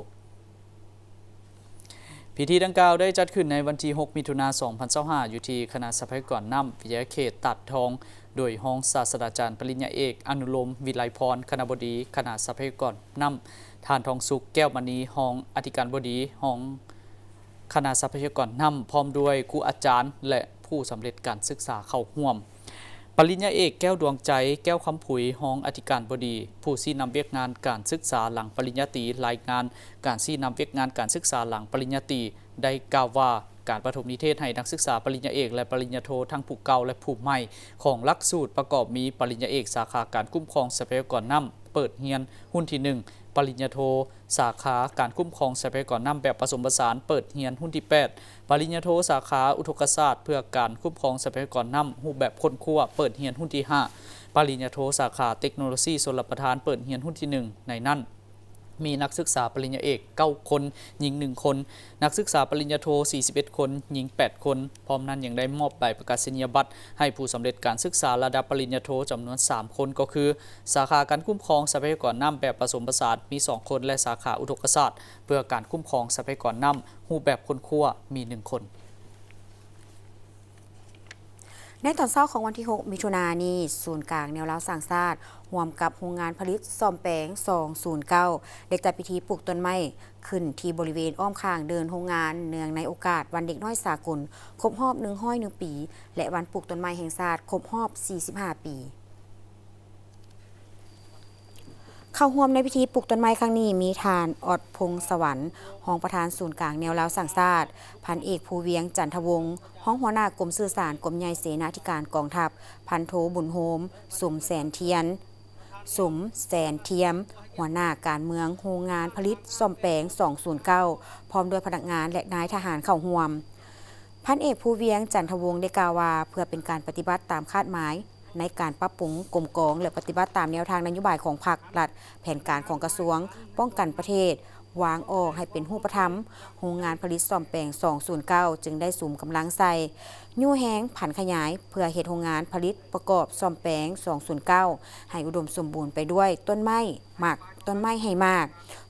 ພິທີດັ່ງກ່າວໄດ້ຈັດຂຶ້ນໃນວັນທີຫົກ ມິຖຸນາ ສອງພັນຊາວຫ້າ ຢູ່ທີ່ຄະນະຊັບພະຍາກອນນ້ຳ ວິທະຍາເຂດຕາດທອງ ໂດຍຮອງສາດສະດາຈານປະລິນຍາເອກ ອະນຸລົມ ວິໄລພອນ ຄະນະບໍດີຄະນະຊັບພະຍາກອນນ້ຳ, ທ່ານ ທອງສຸກ ແກ້ວມະນີ ຮອງອະທິການບໍດີ ຮອງຄະນະຊັບພະຍາກອນນ້ຳ ພ້ອມດ້ວຍຄູອາຈານ ແລະ ຜູ້ສຳເລັດການສຶກສາເຂົ້າຮ່ວມ. ປະລິນຍາເອກ ແກ້ວດວງໃຈ ແກ້ວຄຳຜຸຍ ຮອງອະທິການບໍດີ ຜູ້ຊີ້ນຳວຽກງານການສຶກສາຫຼັງປະລິນຍາຕີ ລາຍງານການຊີ້ນຳວຽກງານການສຶກສາຫຼັງປະລິນຍາຕີ ໄດ້ກ່າວວ່າ ການປະຖົມນິເທດໃຫ້ນັກສຶກສາປະລິນຍາເອກ ແລະ ປະລິນຍາໂທ ທັງຜູ້ເກົ່າ ແລະ ຜູ້ໃໝ່ ຂອງຫຼັກສູດປະກອບມີ ປະລິນຍາເອກ ສາຂາການຄຸ້ມຄອງຊັບພະຍາກອນນ້ຳ ເປີດຮຽນຮຸ່ນທີໜຶ່ງ, ປະລິນຍາໂທ ສາຂາການຄຸ້ມຄອງຊັບພະຍາກອນນ້ຳແບບປະສົມປະສານ ເປີດຮຽນຮຸ່ນທີແປດ, ປະລິນຍາໂທ ສາຂາອຸທົກກະສາດເພື່ອການຄຸ້ມຄອງຊັບພະຍາກອນນ້ຳ ຮູບແບບຄົ້ນຄວ້າ ເປີດຮຽນຮຸ່ນທີຫ້າ, ປະລິນຍາໂທ ສາຂາເຕັກໂນໂລຊີຊົນລະປະທານ ເປີດຮຽນຮຸ່ນທີໜຶ່ງ. ໃນນັ້ນ ມີນັກສຶກສາປະລິນຍາເອກເກົ້າຄົນ, ຍິງໜຶ່ງຄົນ, ນັກສຶກສາປະລິນຍາໂທສີ່ສິບເອັດຄົນ, ຍິງແປດຄົນ. ພ້ອມນັ້ນຍັງໄດ້ມອບໃບປະກາສະນີຍະບັດໃຫ້ຜູ້ສຳເລັດການສຶກສາລະດັບປະລິນຍາໂທຈຳນວນສາມຄົນ ກໍຄື ສາຂາການຄຸ້ມຄອງຊັບພະຍາກອນນ້ຳແບບປະສົມປະສານມີສອງຄົນ ແລະ ສາຂາອຸທົກກະສາດເພື່ອການຄຸ້ມຄອງຊັບພະຍາກອນນ້ຳຮູບແບບຄົ້ນຄວ້າມີໜຶ່ງຄົນ. ໃນຕອນເຊົ້າຂອງວັນທີຫົກ ມິຖຸນານີ້, ສູນກາງແນວລາວສ້າງຊາດ ຮ່ວມກັບໂຮງງານຜະລິດສ້ອມແປງສອງສູນເກົ້າ ໄດ້ຈັດພິທີປູກຕົ້ນໄມ້ຂຶ້ນທີ່ບໍລິເວນອ້ອມຂ້າງເດີ່ນໂຮງງານ, ເນື່ອງໃນໂອກາດວັນເດັກນ້ອຍສາກົນຄົບຮອບໜຶ່ງຮ້ອຍໜຶ່ງປີ ແລະ ວັນປູກຕົ້ນໄມ້ແຫ່ງຊາດຄົບຮອບສີ່ສິບຫ້າປີ. ເຂົ້າຮ່ວມໃນພິທີປູກຕົ້ນໄມ້ຄັ້ງນີ້ ມີທ່ານ ອອດ ພົງສະຫວັນ ຮອງປະທານສູນກາງແນວລາວສ້າງຊາດ, ພັນເອກ ພູວຽງ ຈັນທະວົງ ຮອງຫົວໜ້າກົມສື່ສານ ກົມໃຫຍ່ເສນາທິການກອງທັບ, ພັນໂທ ບຸນໂຮມ ສົມແສນທຽນ ສົມແສນທຽມ ຫົວໜ້າການເມືອງໂຮງງານຜະລິດສ້ອມແປງສອງສູນເກົ້າ ພ້ອມດ້ວຍພະນັກງານ ແລະ ນາຍທະຫານເຂົ້າຮ່ວມ. ພັນເອກ ພູວຽງ ຈັນທະວົງ ໄດ້ກ່າວວ່າ ເພື່ອເປັນການປະຕິບັດຕາມຄາດໝາຍ ໃນການປັບປຸງ, ກົມກອງ ແລະ ປະຕິບັດຕາມແນວທາງນະໂຍບາຍຂອງພັກ, ລັດ, ແຜນການຂອງກະຊວງປ້ອງກັນປະເທດ ວາງອອກໃຫ້ເປັນຮູບປະທຳ, ໂຮງງານຜະລິດສ້ອມແປງສອງສູນເກົ້າ ຈຶ່ງໄດ້ສຸມກຳລັງໃສ່, ຍູ້ແຮງຜັນຂະຫຍາຍ ເພື່ອເຮັດໂຮງງານຜະລິດປະກອບສ້ອມແປງສອງສູນເກົ້າ ໃຫ້ອຸດົມສົມບູນໄປດ້ວຍຕົ້ນໄມ້, ໝາກ, ຕົ້ນໄມ້ໃຫ້ໝາກ,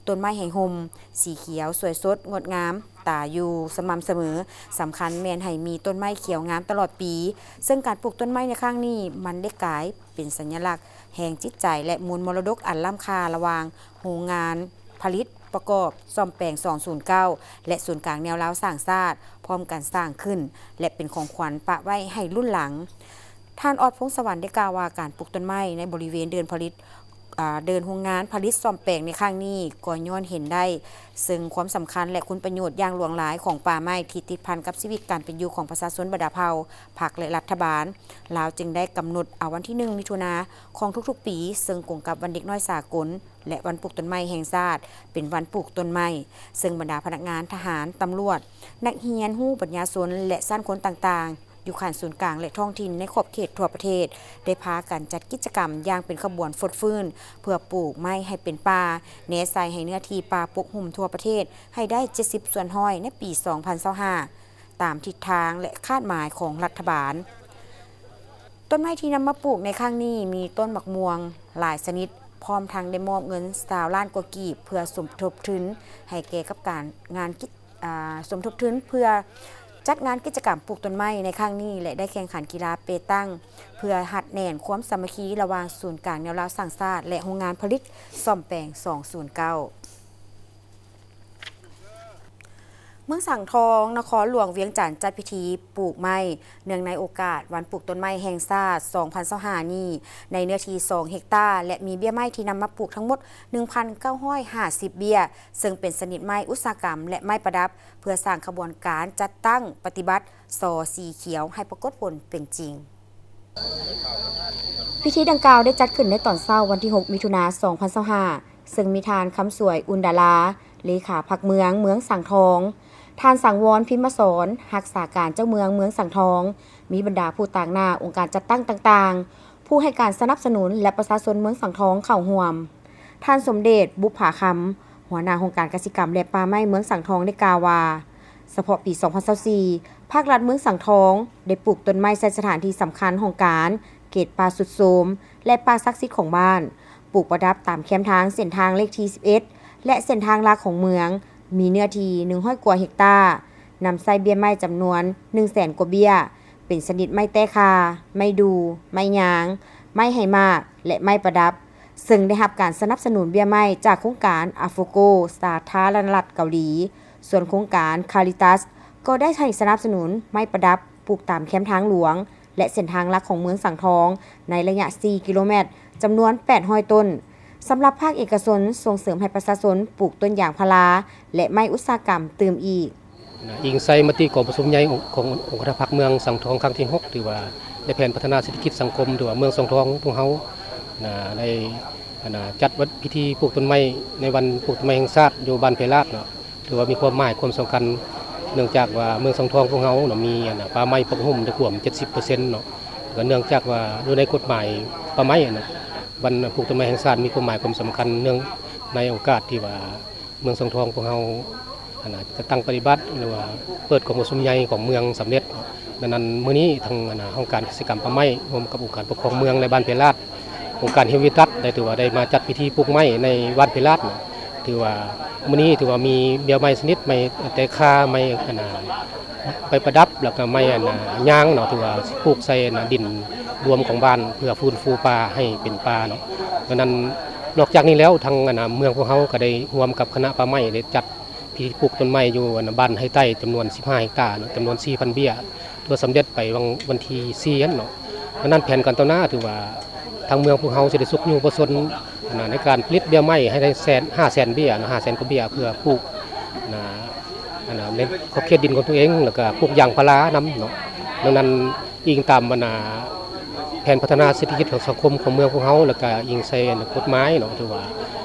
ຕົ້ນໄມ້ໃຫ້ຮົ່ມ, ສີຂຽວສວຍສົດງົດງາມ ຕາຢູ່ສະໝ່ຳສະເໝີ, ສຳຄັນແມ່ນໃຫ້ມີຕົ້ນໄມ້ຂຽວງາມຕະຫຼອດປີ, ເຊິ່ງການປູກຕົ້ນໄມ້ໃນຄັ້ງນີ້ ມັນໄດ້ກາຍເປັນສັນຍະລັກແຫ່ງຈິດໃຈ ແລະ ມູນມໍລະດົກອັນລ້ຳຄ່າລະຫວ່າງໂຮງງານຜະລິດປະກອບສ້ອມແປງສອງສູນເກົ້າ ແລະ ສູນກາງແນວລາວສ້າງຊາດ ພ້ອມກັນສ້າງຂຶ້ນ ແລະ ເປັນຂອງຂວັນປະໄວ້ໃຫ້ລຸ້ນຫຼັງ. ທ່ານ ອອດ ພົງສະຫວັນ ໄດ້ກ່າວວ່າ ການປູກຕົ້ນໄມ້ໃນບໍລິເວນເດີ່ນຜະລິດ ອາ ເດີ່ນໂຮງງານຜະລິດສ້ອມແປງໃນຄັ້ງນີ້ ກໍຍ້ອນເຫັນໄດ້ເຊິ່ງຄວາມສຳຄັນ ແລະ ຄຸນປະໂຫຍດຢ່າງຫຼວງຫຼາຍຂອງປ່າໄມ້ທີ່ຕິດພັນກັບຊີວິດການເປັນຢູ່ຂອງປະຊາຊົນບັນດາເຜົ່າ, ພັກ ແລະ ລັດຖະບານ. ລາວຈຶ່ງໄດ້ກຳນົດເອົາວັນທີໜຶ່ງ ມິຖຸນາຂອງທຸກໆປີ ເຊິ່ງກົງກັບວັນເດັກນ້ອຍສາກົນ ແລະ ວັນປູກຕົ້ນໄມ້ແຫ່ງຊາດ ເປັນວັນປູກຕົ້ນໄມ້, ເຊິ່ງບັນດາພະນັກງານ, ທະຫານ, ຕຳຫຼວດ, ນັກຮຽນຮູ້ປັນຍາຊົນ ແລະ ຊັ້ນຄົນຕ່າງໆ ຢູ່ຂັ້ນສູນກາງ ແລະ ທ້ອງຖິ່ນໃນຂອບເຂດທົ່ວປະເທດ ໄດ້ພາກັນຈັດກິດຈະກຳຢ່າງເປັນຂະບວນຟົດຟື້ນ ເພື່ອປູກໄມ້ໃຫ້ເປັນປ່າ, ແນໃສ່ໃຫ້ເນື້ອທີ່ປ່າປົກຫຸ້ມທົ່ວປະເທດໃຫ້ໄດ້ເຈັດສິບສ່ວນຮ້ອຍໃນປີສອງພັນຊາວຫ້າ ຕາມທິດທາງ ແລະ ຄາດໝາຍຂອງລັດຖະບານ. ຕົ້ນໄມ້ທີ່ນຳມາປູກໃນຄັ້ງນີ້ມີຕົ້ນໝາກມ່ວງຫຼາຍຊະນິດ, ພ້ອມທັງໄດ້ມອບເງິນຊາວລ້ານກວ່າກີບ ເພື່ອສົມທົບທຶນໃຫ້ແກ່ກັບການງານກິດ ອາ ສົມທົບທຶນເພື່ອຈັດງານກິດຈະກຳປູກຕົ້ນໄມ້ໃນຄັ້ງນີ້ ແລະ ໄດ້ແຂ່ງຂັນກິລາເປຕັງ ເພື່ອຮັດແໜ້ນຄວາມສາມັກຄີລະຫວ່າງສູນກາງແນວລາວສ້າງຊາດ ແລະ ໂຮງງານຜະລິດສ້ອມແປງສອງສູນເກົ້າ. ເມືອງສັງທອງ, ນະຄອນຫຼວງວຽງຈັນ ຈັດພິທີປູກໄມ້ ເນື່ອງໃນໂອກາດວັນປູກຕົ້ນໄມ້ແຫ່ງຊາດສອງພັນຊາວຫ້ານີ້ ໃນເນື້ອທີ່ສອງເຮັກຕາ ແລະ ມີເບ້ຍໄມ້ທີ່ນຳມາປູກທັງໝົດໜຶ່ງພັນເກົ້າຮ້ອຍຫ້າສິບເບ້ຍ, ເຊິ່ງເປັນຊະນິດໄມ້ອຸດສາຫະກຳ ແລະ ໄມ້ປະດັບ ເພື່ອສ້າງຂະບວນການຈັດຕັ້ງປະຕິບັດ ສໍສີຂຽວ ໃຫ້ປາກົດຜົນເປັນຈິງ. ພິທີດັ່ງກ່າວໄດ້ຈັດຂຶ້ນໃນຕອນເຊົ້າວັນທີຫົກ ມິຖຸນາ ສອງພັນຊາວຫ້າ ເຊິ່ງມີທ່ານ ຄຳສວຍ ອຸ່ນດາລາ ເລຂາພັກເມືອງ ເມືອງສັງທອງ, ທ່ານ ສັງວອນ ພິມມະສອນ ຮັກສາການເຈົ້າເມືອງເມືອງສັງທອງ, ມີບັນດາຜູ້ຕາງໜ້າອົງການຈັດຕັ້ງຕ່າງໆ, ຜູ້ໃຫ້ການສະໜັບສະໜູນ ແລະ ປະຊາຊົນເມືອງສັງທອງເຂົ້າຮ່ວມ. ທ່ານ ສົມເດດ ບຸບຜາຄຳ ຫົວໜ້າຫ້ອງການກະສິກຳ ແລະ ປ່າໄມ້ເມືອງສັງທອງ ໄດ້ກ່າວວ່າ ສະເພາະປີສອງພັນຊາວສີ່ ພາກລັດເມືອງສັງທອງໄດ້ປູກຕົ້ນໄມ້ໃສ່ສະຖານທີ່ສຳຄັນຂອງການ, ເຂດປ່າຊຸດໂຊມ ແລະ ປ່າສັກສິດຂອງບ້ານ, ປູກປະດັບຕາມແຄມທາງເສັ້ນທາງເລກທີສິບເອັດ ແລະ ເສັ້ນທາງຫຼັກຂອງເມືອງ, ມີເນື້ອທີ່ໜຶ່ງຮ້ອຍກວ່າເຮັກຕາ, ນຳໃຊ້ເບ້ຍໄມ້ຈຳນວນໜຶ່ງແສນກວ່າເບ້ຍ, ເປັນຊະນິດໄມ້ແຕ້ຄ່າ, ໄມ້ດູ່, ໄມ້ຍາງ, ໄມ້ໃຫ້ໝາກ ແລະ ໄມ້ປະດັບ, ເຊິ່ງໄດ້ຮັບການສະໜັບສະໜູນເບ້ຍໄມ້ຈາກໂຄງການ ອາໂຟໂກ ສາທາລະນະລັດເກົາຫຼີ, ສ່ວນໂຄງການ ຄາລິຕັສ ກໍໄດ້ໃຫ້ສະໜັບສະໜູນໄມ້ປະດັບ ປູກຕາມແຄມທາງຫຼວງ ແລະ ເສັ້ນທາງຫຼັກຂອງເມືອງສັງທອງ ໃນໄລຍະສີ່ກິໂລແມັດ ຈຳນວນແປດຮ້ອຍຕົ້ນ. ສຳລັບພາກເອກະຊົນ ສົ່ງເສີມໃຫ້ປະຊາຊົນປູກຕົ້ນຢາງພາລາ ແລະ ໄມ້ອຸດສາຫະກຳຕື່ມອີກ. ນະ ອີງໃສ່ມະຕິກອງປະຊຸມໃຫຍ່ຂອງອົງຄະນະພັກເມືອງສັງທອງຄັ້ງທີຫົກ ຖືວ່າໃນແຜນພັດທະນາເສດຖະກິດສັງຄົມ ຖືວ່າເມືອງສັງທອງພວກເຮົາ ນະ ໄດ້ ອັນນະ ຈັດວັນພິທີປູກຕົ້ນໄມ້ ໃນວັນປູກຕົ້ນໄມ້ແຫ່ງຊາດຢູ່ບ້ານໄພລາດເນາະ ຖືວ່າມີຄວາມໝາຍຄວາມສຳຄັນ ເນື່ອງຈາກວ່າເມືອງສັງທອງພວກເຮົາເນາະ ມີ ອັນນະ ປ່າໄມ້ປົກຫຸ້ມໄດ້ກວ່າເຈັດສິບເປີເຊັນເນາະ ແລະ ເນື່ອງຈາກວ່າຢູ່ໃນກົດໝາຍປ່າໄມ້ ອັນນະ ວັນປູກຕົ້ນໄມ້ແຫ່ງຊາດມີຄວາມໝາຍຄວາມສຳຄັນ ເນື່ອງ ໃນໂອກາດທີ່ວ່າເມືອງຊອງທອງພວກເຮົາ ອັນນ່າ ຈັດຕັ້ງປະຕິບັດ ຫຼືວ່າເປີດກອງປະຊຸມໃຫຍ່ຂອງເມືອງສຳເລັດ. ດັ່ງນັ້ນ ມື້ນີ້ທາງ ອັນນ່າ ຫ້ອງການກິດຈະກຳປ່າໄມ້ ຮ່ວມກັບອົງການປົກຄອງເມືອງ ແລະ ບ້ານເພລາດ, ອົງການເຮວວີຕັສ ໄດ້ຖືວ່າໄດ້ມາຈັດພິທີປູກໄມ້ໃນບ້ານເພລາດ. ຖືວ່າມື້ນີ້ຖືວ່າມີເບ້ຍໄມ້ຊະນິດໃໝ່, ແຕ່ຄ່າໄມ້ ອັນນ່າ ໄປປະດັບ ແລ້ວກໍໄມ້ ອັນນ່າ ຍາງເນາະ, ຖືວ່າປູກໃສ່ ອັນນ່າ ດິນລວມຂອງບ້ານ ເພື່ອຟື້ນຟູປ່າໃຫ້ເປັນປ່າເນາະ. ດັ່ງນັ້ນ ນອກຈາກນີ້ແລ້ວ ທາງ ອັນນ່າ ເມືອງພວກເຮົາກໍໄດ້ຮ່ວມກັບຄະນະປ່າໄມ້ ໄດ້ຈັດພິທີປູກຕົ້ນໄມ້ຢູ່ ອັນນ່າ ບ້ານໄຮໃຕ້ ຈຳນວນສິບຫ້າເຮັກຕາເນາະ, ຈຳນວນສີ່ພັນເບ້ຍ ຖືວ່າສຳເລັດໄປວັງ ວັນທີສີ່ຫັ້ນເນາະ. ດັ່ງນັ້ນ ແຜນການຕໍ່ໜ້າ ຖືວ່າທາງເມືອງພວກເຮົາຊິໄດ້ຊຸກຍູ້ປະຊາຊົນ ອັນນ່າ ໃນການຜະລິດເບ້ຍໄມ້ໃຫ້ໄດ້ແສນ ຫ້າແສນເບ້ຍເນາະ, ຫ້າແສນກວ່າເບ້ຍ ເພື່ອປູກ ອັນນ່າ ອັນນ່າ ໃນຂອບເຂດດິນຂອງຕົວເອງ ແລ້ວກໍປູກຢາງພາລານຳເນາະ. ດັ່ງນັ້ນ ອີງຕາມ ອັນນ່າ ແຜນພັດທະນາເສດຖະກິດຂອງສັງຄົມຂອງເມືອງພວກເຮົາ ແລ້ວກໍອີງໃສ່ ອັນນ່າ ກົດໝາຍເນາະ, ຖືວ່າ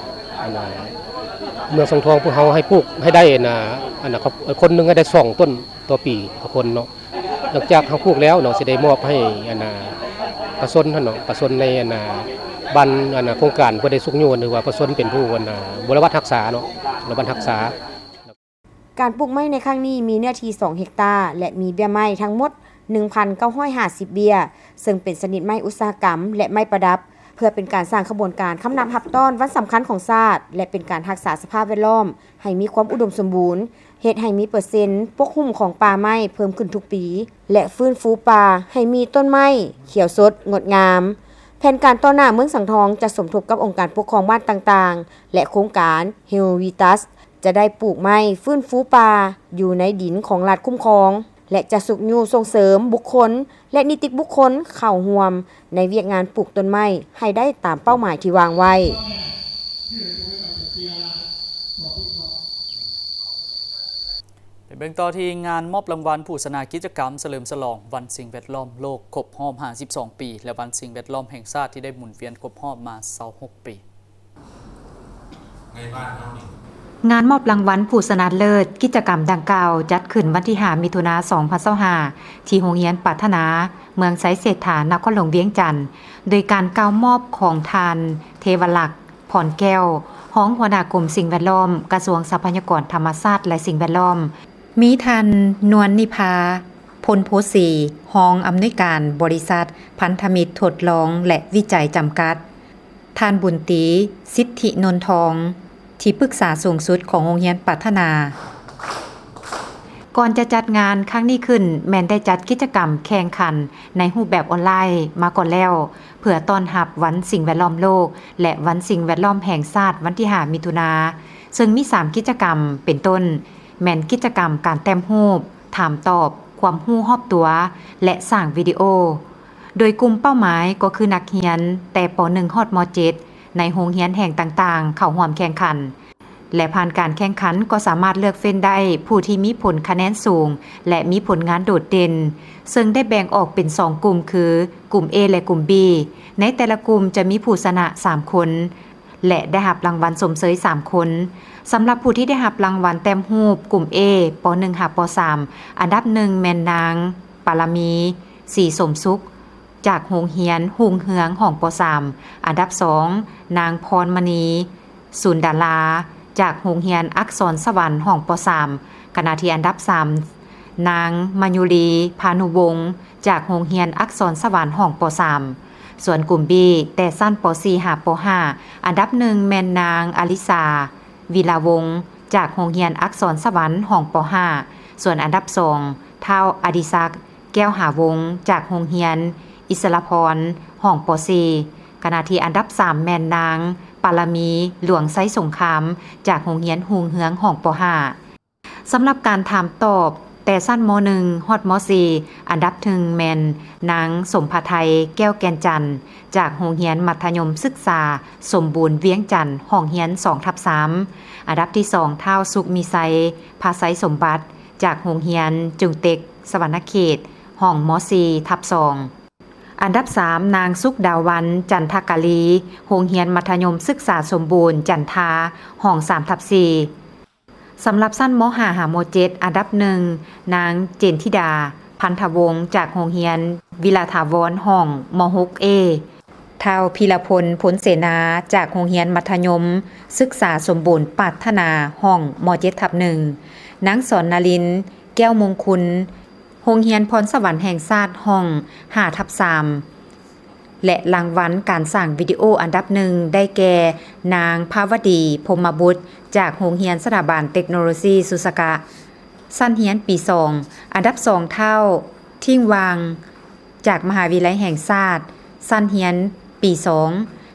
ອັນນ່າ ເມືອງຊອງທອງພວກເຮົາໃຫ້ປູກໃຫ້ໄດ້ ອັນນ່າ ອັນນ່າ ຄົນໜຶ່ງໃຫ້ໄດ້ສອງຕົ້ນຕໍ່ປີຕໍ່ຄົນເນາະ. ຫຼັງຈາກເຮົາປູກແລ້ວເນາະ ຊິໄດ້ມອບໃຫ້ ອັນນ່າ ປະຊາຊົນຫັ້ນເນາະ, ປະຊາຊົນໃນ ອັນນ່າ ບ້ານ ອັນນ່າ ໂຄງການເພື່ອໄດ້ຊຸກຍູ້ ຫຼືວ່າປະຊາຊົນເປັນຜູ້ ອັນນ່າ ບົວລະບັດຮັກສາເນາະ, ບົວລະບັດຮັກສາ. ການປູກໄມ້ໃນຄັ້ງນີ້ມີເນື້ອທີ່ສອງເຮັກຕາ ແລະ ມີເບ້ຍໄມ້ທັງໝົດໜຶ່ງພັນເກົ້າຮ້ອຍຫ້າສິບເບ້ຍ, ເຊິ່ງເປັນຊະນິດໄມ້ອຸດສາຫະກຳ ແລະ ໄມ້ປະດັບ, ເພື່ອເປັນການສ້າງຂະບວນການຄຳນັບຮັບຕ້ອນວັນສຳຄັນຂອງຊາດ ແລະ ເປັນການຮັກສາສະພາບແວດລ້ອມໃຫ້ມີຄວາມອຸດົມສົມບູນ, ເຮັດໃຫ້ມີເປີເຊັນປົກຫຸ້ມຂອງປ່າໄມ້ເພີ່ມຂຶ້ນທຸກປີ ແລະ ຟື້ນຟູປ່າໃຫ້ມີຕົ້ນໄມ້ຂຽວສົດງົດງາມ. ແຜນການຕໍ່ໜ້າເມືອງສັງທອງຈະສົມທົບກັບອົງການປົກຄອງບ້ານຕ່າງໆ ແລະ ໂຄງການ Helvetas ຈະໄດ້ປູກໄມ້ຟື້ນຟູປ່າຢູ່ໃນດິນຂອງລັດຄຸ້ມຄອງ ແລະ ຈະຊຸກຍູ້ສົ່ງເສີມບຸກຄົນ ແລະ ນິຕິບຸກຄົນເຂົ້າຮ່ວມໃນວຽກງານປູກຕົ້ນໄມ້ໃຫ້ໄດ້ຕາມເປົ້າໝາຍທີ່ວາງໄວ້. ໄປເບິ່ງຕໍ່ທີ່ງານມອບລາງວັນຜູ້ຊະນະກິດຈະກຳສະເຫຼີມສະຫຼອງວັນສິ່ງແວດລ້ອມໂລກຄົບຮອບຫ້າສິບສອງປີ ແລະ ວັນສິ່ງແວດລ້ອມແຫ່ງຊາດທີ່ໄດ້ໝູນວຽນຄົບຮອບມາຊາວຫົກປີ. ງານມອບລາງວັນຜູ້ຊະນະເລີດກິດຈະກຳດັ່ງກ່າວ ຈັດຂຶ້ນວັນທີຫ້າ ມິຖຸນາ ສອງພັນຊາວຫ້າ ທີ່ໂຮງຮຽນປາດຖະໜາ ເມືອງໄຊເສດຖາ ນະຄອນຫຼວງວຽງຈັນ ໂດຍການກ່າວມອບຂອງທ່ານ ເທວະລັກ ພອນແກ້ວ ຮອງຫົວໜ້າກົມສິ່ງແວດລ້ອມ ກະຊວງຊັບພະຍາກອນທຳມະຊາດ ແລະ ສິ່ງແວດລ້ອມ, ມີທ່ານ ນວນນິພາ ພົນໂພສີ ຮອງອຳນວຍການບໍລິສັດພັນທະມິດທົດລອງ ແລະ ວິໄຈ ຈຳກັດ, ທ່ານ ບຸນຕີ ສິດທິນົນທອງ ທີ່ປຶກສາສູງສຸດຂອງໂຮງຮຽນປາດຖະໜາ. ກ່ອນຈະຈັດງານຄັ້ງນີ້ຂຶ້ນ ແມ່ນໄດ້ຈັດກິດຈະກຳແຂ່ງຂັນໃນຮູບແບບອອນລາຍມາກ່ອນແລ້ວ ເພື່ອຕ້ອນຮັບວັນສິ່ງແວດລ້ອມໂລກ ແລະ ວັນສິ່ງແວດລ້ອມແຫ່ງຊາດ ວັນທີຫ້າ ມິຖຸນາ, ເຊິ່ງມີສາມກິດຈະກຳ ເປັນຕົ້ນ ແມ່ນກິດຈະກຳການແຕ້ມຮູບ, ຖາມຕອບ, ຄວາມຮູ້ຮອບຕົວ ແລະ ສ້າງວິດີໂອ. ໂດຍກຸ່ມເປົ້າໝາຍກໍຄືນັກຮຽນແຕ່ ປໍໜຶ່ງ ຮອດ ມໍເຈັດ ໃນໂຮງຮຽນແຫ່ງຕ່າງໆ ເຂົ້າຮ່ວມແຂ່ງຂັນ ແລະ ຜ່ານການແຂ່ງຂັນກໍສາມາດເລືອກເຟ້ນໄດ້ຜູ້ທີ່ມີຜົນຄະແນນສູງ ແລະ ມີຜົນງານໂດດເດັ່ນ, ເຊິ່ງໄດ້ແບ່ງອອກເປັນສອງກຸ່ມຄື ກຸ່ມ A ແລະ ກຸ່ມ B. ໃນແຕ່ລະກຸ່ມຈະມີຜູ້ຊະນະສາມຄົນ ແລະ ໄດ້ຮັບລາງວັນຊົມເຊີຍສາມຄົນ. ສຳລັບຜູ້ທີ່ໄດ້ຮັບລາງວັນແຕ້ມຮູບກຸ່ມ A ປໍໜຶ່ງ ຫາ ປໍສາມ ອັນດັບໜຶ່ງແມ່ນນາງ ປາລະມີ ສີສົມສຸກ ຈາກໂຮງຮຽນຮຸ່ງເຮືອງ ຫ້ອງ ປໍສາມ, ອັນດັບສອງ ນາງ ພອນມະນີ ສູນດາລາ ຈາກໂຮງຮຽນອັກສອນສະຫວັນ ຫ້ອງ ປໍສາມ, ຂະນະທີ່ອັນດັບສາມ ນາງ ມາຍຸລີ ພານຸວົງ ຈາກໂຮງຮຽນອັກສອນສະຫວັນ ຫ້ອງ ປໍສາມ. ສ່ວນກຸ່ມ B ແຕ່ຊັ້ນ ປໍສີ່ ຫາ ປໍຫ້າ ອັນດັບໜຶ່ງແມ່ນນາງ ອາລິສາ ວິລາວົງ ຈາກໂຮງຮຽນອັກສອນສະຫວັນ ຫ້ອງ ປໍຫ້າ, ສ່ວນອັນດັບສອງ ທ້າວ ອະດິສັກ ແກ້ວຫາວົງ ຈາກໂຮງຮຽນອິດສະລະພອນ ຫ້ອງ ປໍສີ່, ຂະນະທີ່ອັນດັບສາມແມ່ນນາງ ປາລະມີ ຫຼວງໄຊສົງຄາມ ຈາກໂຮງຮຽນຮຸ່ງເຮືອງ ຫ້ອງ ປໍຫ້າ. ສຳລັບການຖາມຕອບແຕ່ຊັ້ນ ມໍໜຶ່ງ ຮອດ ມໍສີ່ ອັນດັບໜຶ່ງແມ່ນນາງ ສົມພະໄທ ແກ້ວແກ່ນຈັນ ຈາກໂຮງຮຽນມັດທະຍົມສຶກສາສົມບູນວຽງຈັນ ຫ້ອງຮຽນ ສອງ ທັບ ສາມ, ອັນດັບທີສອງ ທ້າວ ສຸກມີໄຊ ພາໄຊສົມບັດ ຈາກໂຮງຮຽນຈຸງເຕັກ ສະຫວັນນະເຂດ ຫ້ອງ ມໍສີ່ ທັບ ສອງ. ອັນດັບສາມ ນາງ ສຸກດາວັນ ຈັນທະກາລີ ໂຮງຮຽນມັດທະຍົມສຶກສາສົມບູນ ຈັນທາ ຫ້ອງ ສາມ ທັບ ສີ່. ສຳລັບຊັ້ນ ມໍຫ້າ ຫາ ມໍເຈັດ ອັນດັບໜຶ່ງ ນາງ ເຈນທິດາ ພັນທະວົງ ຈາກໂຮງຮຽນວິລາຖາວອນ ຫ້ອງ ມໍຫົກ A, ທ ທ້າວ ພິລະພົນ ພົນເສນາ ຈາກໂຮງຮຽນມັດທະຍົມສຶກສາສົມບູນປາດຖະໜາ ຫ້ອງ ມ ເຈັດທັບໜຶ່ງ, ນາງ ສອນນາລິນ ແກ້ວມົງຄຸນ ໂຮງຮຽນພອນສະຫວັນແຫ່ງຊາດ ຫ້ອງ ຫ້າທັບສາມ ແລະ ລາງວັນການສ້າງວິດີໂອອັນດັບໜຶ່ງ ໄດ້ແກ່ ນາງ ພາວະດີ ພົມມະບຸດ ຈາກໂຮງຮຽນສະຖາບັນເຕັກໂນໂລຊີສຸສະກະ ຊັ້ນຮຽນປີສອງ, ອັນດັບສອງ ທ້າວ ທິງຫວ່າງ ຈາກມະຫາວິທະຍາໄລແຫ່ງຊາດ ຊັ້ນຮຽນປີສອງ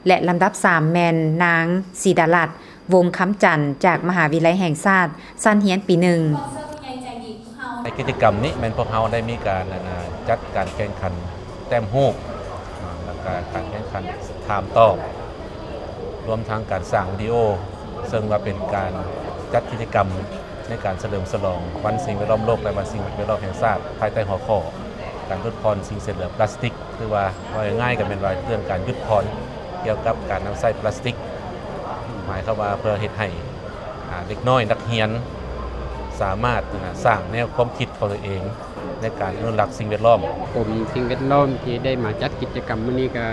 ແລະ ລຳດັບສາມ ແມ່ນນາງ ສີດາລັດ ວົງຄຳຈັນ ຈາກມະຫາວິທະຍາໄລແຫ່ງຊາດ ຊັ້ນຮຽນປີໜຶ່ງ. ໃນກິດຈະກຳນີ້ແມ່ນພວກເຮົາໄດ້ມີການ ອັນ ຈັດການແຂ່ງຂັນແຕ້ມຮູບ ແລ້ວກະການແຂ່ງຂັນຖາມຕອບ ລວມທັງການສ້າງວິດີໂອ ເຊິ່ງວ່າເປັນການຈັດກິດຈະກຳໃນການສະເຫຼີມສະຫຼອງວັນສິ່ງແວດລ້ອມໂລກ ແລະ ວັນສິ່ງແວດລ້ອມແຫ່ງຊາດ ພາຍໃຕ້ຫົວຂໍ້ ການຫຼຸດຜ່ອນສິ່ງເສດເຫຼືອພລາສຕິກ ຄືວ່າເວົ້າງ່າຍໆກໍແມ່ນວ່າເລື່ອງການຢຸດຜ່ອນກ່ຽວກັບການນຳໃຊ້ພລາສຕິກ ໝາຍຄວາມວ່າເພື່ອເຮັດໃຫ້ ອາ ເດັກນ້ອຍນັກຮຽນສາມາດ ອາ ສ້າງແນວຄວາມຄິດຂອງຕົວເອງ ໃນການອະນຸລັກສິ່ງແວດລ້ອມ. ກົມສິ່ງແວດລ້ອມທີ່ໄດ້ມາຈັດກິດຈະກຳມື້ນີ້ ກໍ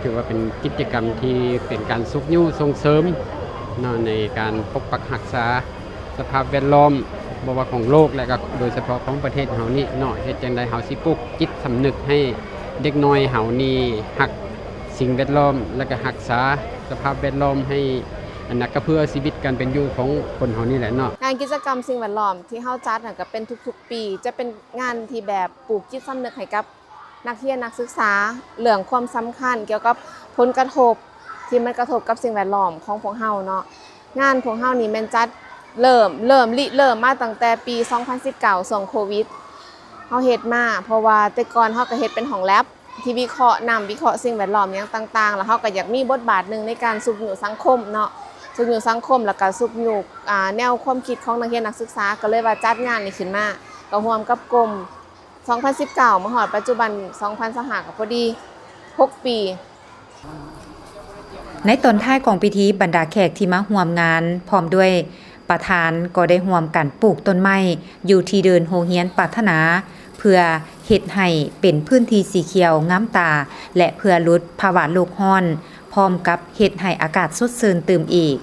ຖືວ່າເປັນກິດຈະກຳທີ່ເປັນການຊຸກຍູ້ສົ່ງເສີມເນາະ ໃນການປົກປັກຮັກສາສະພາບແວດລ້ອມ ບໍ່ວ່າຂອງໂລກ ແລະ ກໍໂດຍສະເພາະຂອງປະເທດເຮົານີ້ເນາະ, ເຮັດຈັ່ງໃດເຮົາຊິປຸກຈິດສຳນຶກໃຫ້ເດັກນ້ອຍເຮົານີ້ຮັກສິ່ງແວດລ້ອມ ແລະ ກໍຮັກສາສະພາບແວດລ້ອມໃຫ້ ອັນນັ້ນກໍເພື່ອຊີວິດການເປັນຢູ່ຂອງຄົນເຮົານີ້ແຫຼະເນາະ. ງານກິດຈະກຳສິ່ງແວດລ້ອມທີ່ເຮົາຈັດນັ້ນກໍເປັນທຸກໆປີ ຈະເປັນງານທີ່ແບບປູກຈິດສຳນຶກໃຫ້ກັບນັກຮຽນນັກສຶກສາ ເລື່ອງຄວາມສຳຄັນກ່ຽວກັບຜົນກະທົບທີ່ມັນກະທົບກັບສິ່ງແວດລ້ອມຂອງພວກເຮົາເນາະ. ງານພວກເຮົານີ້ແມ່ນຈັດເລີ່ມ ເລີ່ມລິເລີ່ມມາຕັ້ງແຕ່ປີສອງພັນສິບເກົ້າ ຊ່ວງໂຄວິດ ເຮົາເຮັດມາ ເພາະວ່າແຕ່ກ່ອນເຮົາກໍເຮັດເປັນຫ້ອງແລັບ ທີ່ວິເຄາະນ້ຳ ວິເຄາະສິ່ງແວດລ້ອມຫຍັງຕ່າງໆ ແລ້ວເຮົາກໍຢາກມີບົດບາດໜຶ່ງໃນການຊຸກຍູ້ສັງຄົມເນາະ, ຊຸກຍູ້ສັງຄົມ ແລ້ວກໍຊຸກຍູ້ ອາ ແນວຄວາມຄິດຂອງນັກຮຽນນັກສຶກສາ ກໍເລີຍວ່າຈັດງານນີ້ຂຶ້ນມາ ກໍຮ່ວມກັບກົມ ສອງພັນສິບເກົ້າ ມາຮອດປັດຈຸບັນ ສອງພັນຊາວຫ້າ ກໍພໍດີຫົກປີ. ໃນຕອນທ້າຍຂອງພິທີ, ບັນດາແຂກທີ່ມາຮ່ວມງານ ພ້ອມດ້ວຍປະທານ ກໍໄດ້ຮ່ວມກັນປູກຕົ້ນໄມ້ຢູ່ທີ່ເດີ່ນໂຮງຮຽນປາດຖະໜາ ເພື່ອເຮັດໃຫ້ເປັນພື້ນທີ່ສີຂຽວງາມຕາ ແລະ ເພື່ອຫຼຸດພາວະໂລກຮ້ອນ, ພ້ອມກັບເຮັດໃຫ້ອາກາດສົດຊື່ນຕື່ມອີກ.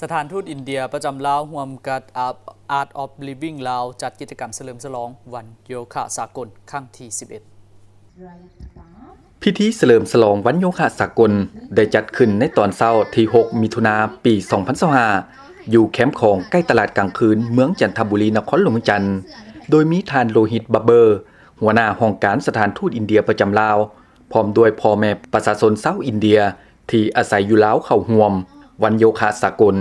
ສະຖານທູດອິນເດຍປະຈຳລາວ ຮ່ວມກັບ Art of Living ລາວ ຈັດກິດຈະກຳສະເຫຼີມສະຫຼອງວັນໂຍຄະສາກົນຄັ້ງທີສິບເອັດ. ພິທີສະເຫຼີມສະຫຼອງວັນໂຍຄະສາກົນ ໄດ້ຈັດຂຶ້ນໃນຕອນເຊົ້າທີຫົກ ມິຖຸນາ ປີສອງພັນຊາວຫ້າ ຢູ່ແຄມຂອງໃກ້ຕະຫຼາດກາງຄືນເມືອງຈັນທະບູລີ ນະຄອນຫຼວງວຽງຈັນ, ໂດຍມີທ່ານ ໂລຫິດ ບັບເບີ ຫົວໜ້າຫ້ອງການສະຖານທູດອິນເດຍປະຈຳລາວ ພ້ອມດ້ວຍພໍ່ແມ່ປະຊາຊົນຊາວອິນເດຍ ທີ່ອາໄສຢູ່ລາວເຂົ້າຮ່ວມ. ວັນໂຍຄະສາກົນ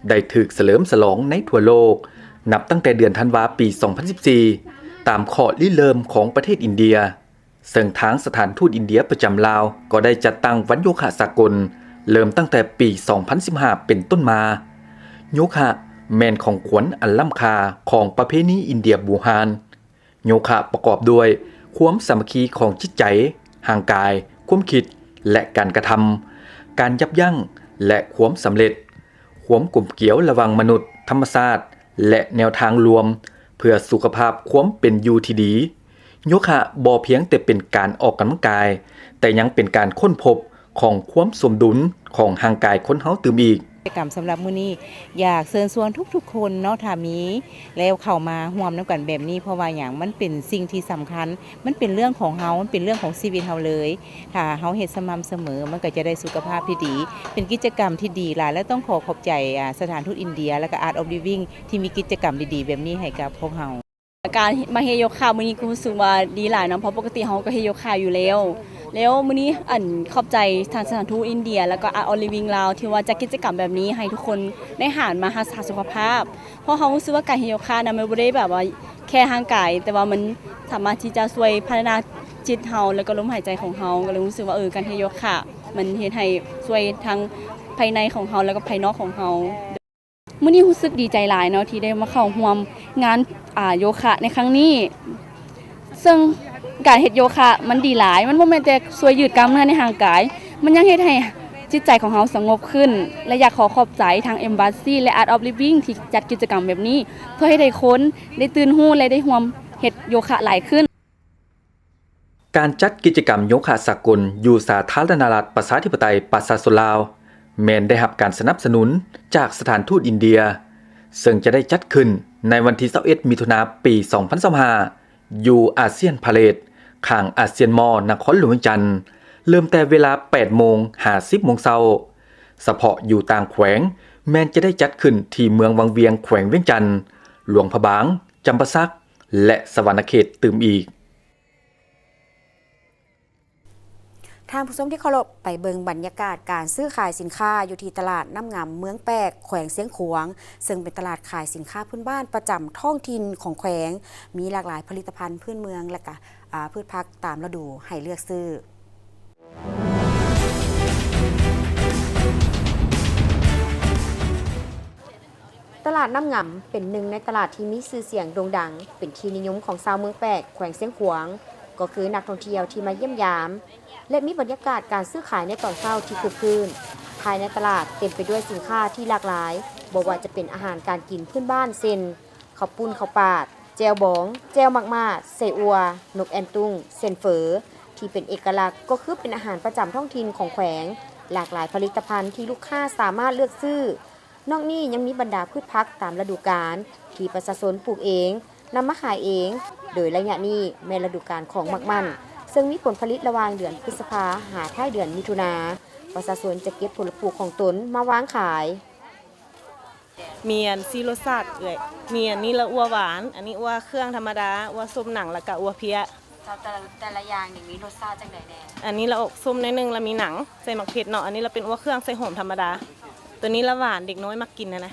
ໄດ້ຖືກສະເຫຼີມສະຫຼອງໃນທົ່ວໂລກ ນັບຕັ້ງແຕ່ເດືອນທັນວາ ປີສອງພັນສິບສີ່ ຕາມເຄາະລິເລີ່ມຂອງປະເທດອິນເດຍ, ເຊິ່ງທາງສະຖານທູດອິນເດຍປະຈຳລາວ ກໍໄດ້ຈັດຕັ້ງວັນໂຍຄະສາກົນ ເລີ່ມຕັ້ງແຕ່ປີສອງພັນສິບຫ້າ ເປັນຕົ້ນມາ. ໂຍຄະແມ່ນຂອງຂວັນອັນລ້ຳຄ່າຂອງປະເພນີອິນເດຍບູຮານ. ໂຍຄະປະກອບດ້ວຍຄວາມສາມັກຄີຂອງຈິດໃຈ, ຮ່າງກາຍ, ຄວາມຄິດ ແລະ ການກະທຳ, ການຢັບຢັ້ງ ແລະ ຄວາມສຳເລັດ, ຄວາມກົມກຽວລະຫວ່າງມະນຸດ, ທຳມະຊາດ ແລະ ແນວທາງລວມ ເພື່ອສຸຂະພາບຄວາມເປັນຢູ່ທີ່ດີ. ໂຍຄະບໍ່ພຽງແຕ່ເປັນການອອກກຳລັງກາຍ, ແຕ່ຍັງເປັນການຄົ້ນພົບ ຂອງຄວາມສົມດຸນຂອງຮ່າງກາຍຄົນເຮົາຕື່ມອີກ. ກິດຈະກຳສຳລັບມື້ນີ້ ຢາກເຊີນຊວນທຸກໆຄົນເນາະ ຖ້າມີແລ້ວເຂົ້າມາຮ່ວມນຳກັນແບບນີ້ ເພາະວ່າຫຍັງ? ມັນເປັນສິ່ງທີ່ສຳຄັນ, ມັນເປັນເລື່ອງຂອງເຮົາ, ມັນເປັນເລື່ອງຂອງຊີວິດເຮົາເລີຍ. ຖ້າເຮົາເຮັດສະໝ່ຳສະເໝີ ມັນກໍຈະໄດ້ສຸຂະພາບທີ່ດີ. ເປັນກິດຈະກຳທີ່ດີຫຼາຍ ແລະ ຕ້ອງຂໍຂອບໃຈ ອາ ສະຖານທູດອິນເດຍ ແລະ ກໍ Art of Living ທີ່ມີກິດຈະກຳດີໆແບບນີ້ໃຫ້ກັບພວກເຮົາ. ການມາເຮັດໂຍຄະມື້ນີ້ກໍຮູ້ສຶກວ່າດີຫຼາຍເນາະ ເພາະປົກກະຕິເຮົາກໍເຮັດໂຍຄະຢູ່ແລ້ວ. ແລ້ວມື້ນີ້ ອັນ ຂອບໃຈທາງສະຖານທູດອິນເດຍ ແລ້ວກໍ Art of Living ລາວ ທີ່ວ່າຈັດກິດຈະກຳແບບນີ້ໃຫ້ທຸກຄົນໄດ້ຫັນມາຮັກສາສຸຂະພາບ. ເພາະເຮົາຮູ້ສຶກວ່າການເຮັດໂຍຄະນະ ມັນບໍ່ໄດ້ແບບວ່າແຄ່ຮ່າງກາຍ, ແຕ່ວ່າມັນສາມາດທີ່ຈະຊ່ວຍພັດທະນາຈິດເຮົາ ແລ້ວກໍລົມຫາຍໃຈຂອງເຮົາ. ກໍເລີຍຮູ້ສຶກວ່າ ເອີ ການເຮັດໂຍຄະ ມັນເຮັດໃຫ້ຊ່ວຍທັງພາຍໃນຂອງເຮົາ ແລ້ວກໍພາຍນອກຂອງເຮົາ. ມື້ນີ້ຮູ້ສຶກດີໃຈຫຼາຍເນາະ ທີ່ໄດ້ມາເຂົ້າຮ່ວມງານ ອາ ໂຍຄະໃນຄັ້ງນີ້. ເຊິ່ງການເຮັດໂຍຄະມັນດີຫຼາຍ, ມັນບໍ່ແມ່ນແຕ່ຊ່ວຍຢືດກ້າມເນື້ອໃນຮ່າງກາຍ, ມັນຍັງເຮັດໃຫ້ຈິດໃຈຂອງເຮົາສະຫງົບຂຶ້ນ. ແລະ ຢາກຂໍຂອບໃຈທາງ Embassy ແລະ Art of Living ທີ່ຈັດກິດຈະກຳແບບນີ້ ເພື່ອເຮັດໃຫ້ຄົນໄດ້ຕື່ນຮູ້ ແລະ ໄດ້ຮ່ວມ ເຮັດໂຍຄະຫຼາຍຂຶ້ນ. ການຈັດກິດຈະກຳໂຍຄະສາກົນຢູ່ສາທາລະນະລັດປະຊາທິປະໄຕປະຊາຊົນລາວ ແມ່ນໄດ້ຮັບການສະໜັບສະໜູນຈາກສະຖານທູດອິນເດຍ, ເຊິ່ງຈະໄດ້ຈັດຂຶ້ນໃນວັນທີຊາວເອັດ ມິຖຸນາ ປີສອງພັນຊາວຫ້າ ຢູ່ອາຊຽນພາເລດ ຂ້າງອາຊຽນມໍ ນະຄອນຫຼວງວຽງຈັນ, ເລີ່ມແຕ່ເວລາແປດໂມງຫາສິບໂມງເຊົ້າ. ສະເພາະຢູ່ຕ່າງແຂວງ ແມ່ນຈະໄດ້ຈັດຂຶ້ນທີ່ເມືອງວັງວຽງ ແຂວງວຽງຈັນ, ຫຼວງພະບາງ, ຈຳປາສັກ ແລະ ສະຫວັນນະເຂດຕື່ມອີກ. ທ່ານຜູ້ຊົມທີ່ເຄົາລົບ, ໄປເບິ່ງບັນຍາກາດການຊື້ຂາຍສິນຄ້າຢູ່ທີ່ຕະຫຼາດນ້ຳງາມເມືອງແປກ ແຂວງຊຽງຂວາງ, ເຊິ່ງເປັນຕະຫຼາດຂາຍສິນຄ້າພື້ນບ້ານປະຈຳທ້ອງຖິ່ນຂອງແຂວງ, ມີຫຼາກຫຼາຍຜະລິດຕະພັນພື້ນເມືອງ ແລະ ກະ ອາ ພືດຜັກຕາມລະດູໃຫ້ເລືອກຊື້. ຕະຫຼາດນ້ຳງາມເປັນໜຶ່ງໃນຕະຫຼາດທີ່ມີຊື່ສຽງໂດ່ງດັງ, ເປັນທີ່ນິຍົມຂອງຊາວເມືອງແປກ ແຂວງຊຽງຂວາງ, ກໍຄືນັກທ່ອງທ່ຽວທີ່ມາຢ້ຽມຢາມ ແລະ ມີບັນຍາກາດການຊື້ຂາຍໃນຕອນເຊົ້າທີ່ຄຶກຄື້ນ. ພາຍໃນຕະຫຼາດເຕັມໄປດ້ວຍສິນຄ້າທີ່ຫຼາກຫຼາຍ, ບໍ່ວ່າຈະເປັນອາຫານການກິນພື້ນບ້ານ ເຊັ່ນ ເຂົ້າປຸ້ນ, ເຂົ້າປາດ, ແຈ່ວບອງ, ແຈ່ວໝາກມ້າ, ໄສ້ອົ່ວ, ນົກແອ່ນຕຸ້ງ, ເສັ້ນເຝີ, ທີ່ເປັນເອກະລັກກໍຄືເປັນອາຫານປະຈຳທ້ອງຖິ່ນຂອງແຂວງ, ຫຼາກຫຼາຍຜະລິດຕະພັນທີ່ລູກຄ້າສາມາດເລືອກຊື້. ນອກນີ້ຍັງມີບັນດາພືດຜັກຕາມລະດູການທີ່ປະຊາຊົນປູກເອງ, ນຳມາຂາຍເອງ, ໂດຍໄລຍະນີ້ແມ່ນລະດູການຂອງໝາກມັນ, ເຊິ່ງມີຜົນຜະລິດລະຫວ່າງເດືອນພຶດສະພາຫາທ້າຍເດືອນມິຖຸນາ. ປະຊາຊົນຈະເກັບຜົນປູກຂອງຕົນມາວາງຂາຍ. ມີອັນສີ່ລົດຊາດເອື້ອຍ, ມີອັນນີ້ລະອົ່ວຫວານ, ອັນນີ້ອົ່ວເຄື່ອງທຳມະດາ, ອົ່ວສົ້ມໜັງ ແລ້ວກະອົ່ວເພຍ. ເຈົ້າ ແຕ່ລະ ແຕ່ລະຢ່າງນີ້ມີລົດຊາດຈັ່ງໃດແດ່? ອັນນີ້ລະອອກສົ້ມໜ້ອຍໜຶ່ງ ລະມີໜັງ ໃສ່ໝາກເຜັດເນາະ, ອັນນີ້ລະເປັນອົ່ວເຄື່ອງໃສ່ຫອມທຳມະດາ, ໂຕນີ້ລະຫວານ ເດັກນ້ອຍມັກກິນຫັ້ນນະ.